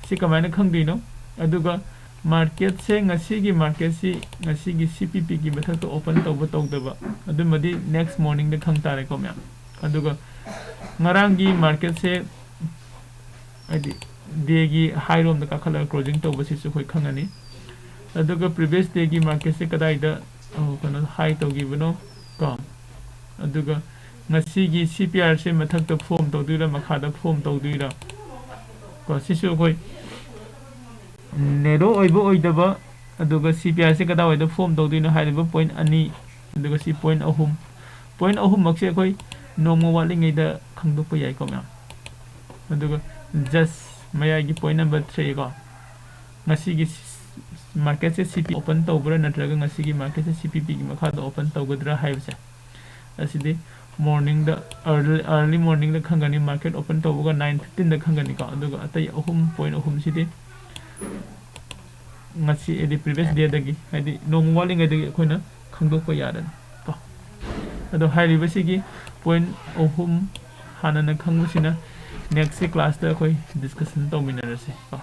ꯁꯤ ꯀꯃꯥꯏꯅ ꯈꯪꯗꯣꯏꯅꯣ? ꯑꯗꯨꯒ marketꯁꯦ, ꯉꯁꯤꯒꯤ marketꯁꯤ, ꯉꯁꯤꯒꯤ CPPꯒꯤ ꯃꯊꯛꯇ open ꯇꯧꯕ ꯇꯧꯗꯕ, ꯑꯗꯨꯃꯗꯤ next morningꯗ ꯈꯪ ꯇꯥꯔꯦꯀꯣ ꯃꯌꯥꯝ꯫ ꯑꯗꯨꯒ ꯉꯔꯥꯡꯒꯤ marketꯁꯦ, ꯍꯥꯏꯗꯤ dayꯒꯤ high ꯔꯣꯝꯗ ꯀꯥꯈꯠꯂꯒ closing ꯇꯧꯕꯁꯤꯁꯨ ꯑꯩꯈꯣꯏ ꯈꯪꯉꯅꯤ꯫ ꯑꯗꯨꯒ previous dayꯒꯤ marketꯁꯦ ꯀꯗꯥꯏꯗ, ꯑ, ꯀꯩꯅꯣ, high ꯇꯧꯈꯤꯕꯅꯣ ꯀꯣ꯫ ꯑꯗꯨꯒ ꯉꯁꯤꯒꯤ CPRꯁꯦ ꯃꯊꯛꯇ form ꯇꯧꯗꯣꯏꯔꯥ, ꯃꯈꯥꯗ form ꯇꯧꯗꯣꯏꯔꯥ ꯀꯣ, ꯁꯤꯁꯨ ꯑꯩꯈꯣꯏ narrow ꯑꯣꯏꯕ ꯑꯣꯏꯗꯕ, ꯑꯗꯨꯒ CPRꯁꯦ ꯀꯗꯥꯏꯋꯥꯏꯗ form ꯇꯧꯗꯣꯏꯅꯣ ꯍꯥꯏꯔꯤꯕ point ꯑꯅꯤ, ꯑꯗꯨꯒ ꯁꯤ point ꯑꯍꯨꯝ, point ꯑꯍꯨꯝꯃꯛꯁꯦ ꯑꯩꯈꯣꯏ ꯅꯣꯡꯃ ꯋꯥꯠꯂꯤꯉꯩꯗ ꯈꯪꯗꯣꯛꯄ ꯌꯥꯏꯀꯣ ꯃꯌꯥꯝ꯫ ꯑꯗꯨꯒ just ꯃꯌꯥꯏꯒꯤ point number three ꯀꯣ, ꯉꯁꯤꯒꯤ marketꯁꯦ CP open ꯇꯧꯕ꯭ꯔꯥ ꯅꯠꯇ꯭ꯔꯒ ꯉꯁꯤꯒꯤ marketꯁꯦ CPPꯒꯤ ꯃꯈꯥꯗ open ꯇꯧꯒꯗ꯭ꯔꯥ ꯍꯥꯏꯕꯁꯦ, ꯑꯁꯤꯗꯤ morningꯗ, early, early morningꯗ ꯈꯪꯒꯅꯤ, market open ꯇꯧꯕꯒ nine fifteenꯗ ꯈꯪꯒꯅꯤꯀꯣ꯫ ꯑꯗꯨꯒ ꯑꯇꯩ ꯑꯍꯨꯝ, point ꯑꯍꯨꯝꯁꯤꯗꯤ ꯉꯁꯤ, ꯍꯥꯏꯗꯤ previous dayꯗꯒꯤ, ꯍꯥꯏꯗꯤ ꯅꯣꯡꯃ ꯋꯥꯠꯂꯤꯉꯩꯗꯒꯤ ꯑꯩꯈꯣꯏꯅ ꯈꯪꯗꯣꯛꯄ ꯌꯥꯔꯅꯤ ꯀꯣ꯫ ꯑꯗꯣ ꯍꯥꯏꯔꯤꯕꯁꯤꯒꯤ ꯄꯣꯏꯟ ꯑꯍꯨꯝ ꯍꯥꯟꯅꯅ ꯈꯪꯕꯁꯤꯅ ꯅꯦꯛꯁꯀꯤ ꯀ꯭ꯂꯥꯁꯇ ꯑꯩꯈꯣꯏ ꯗꯤꯁꯀꯁꯟ ꯇꯧꯃꯤꯟꯅꯔꯁꯦ ꯀꯣ꯫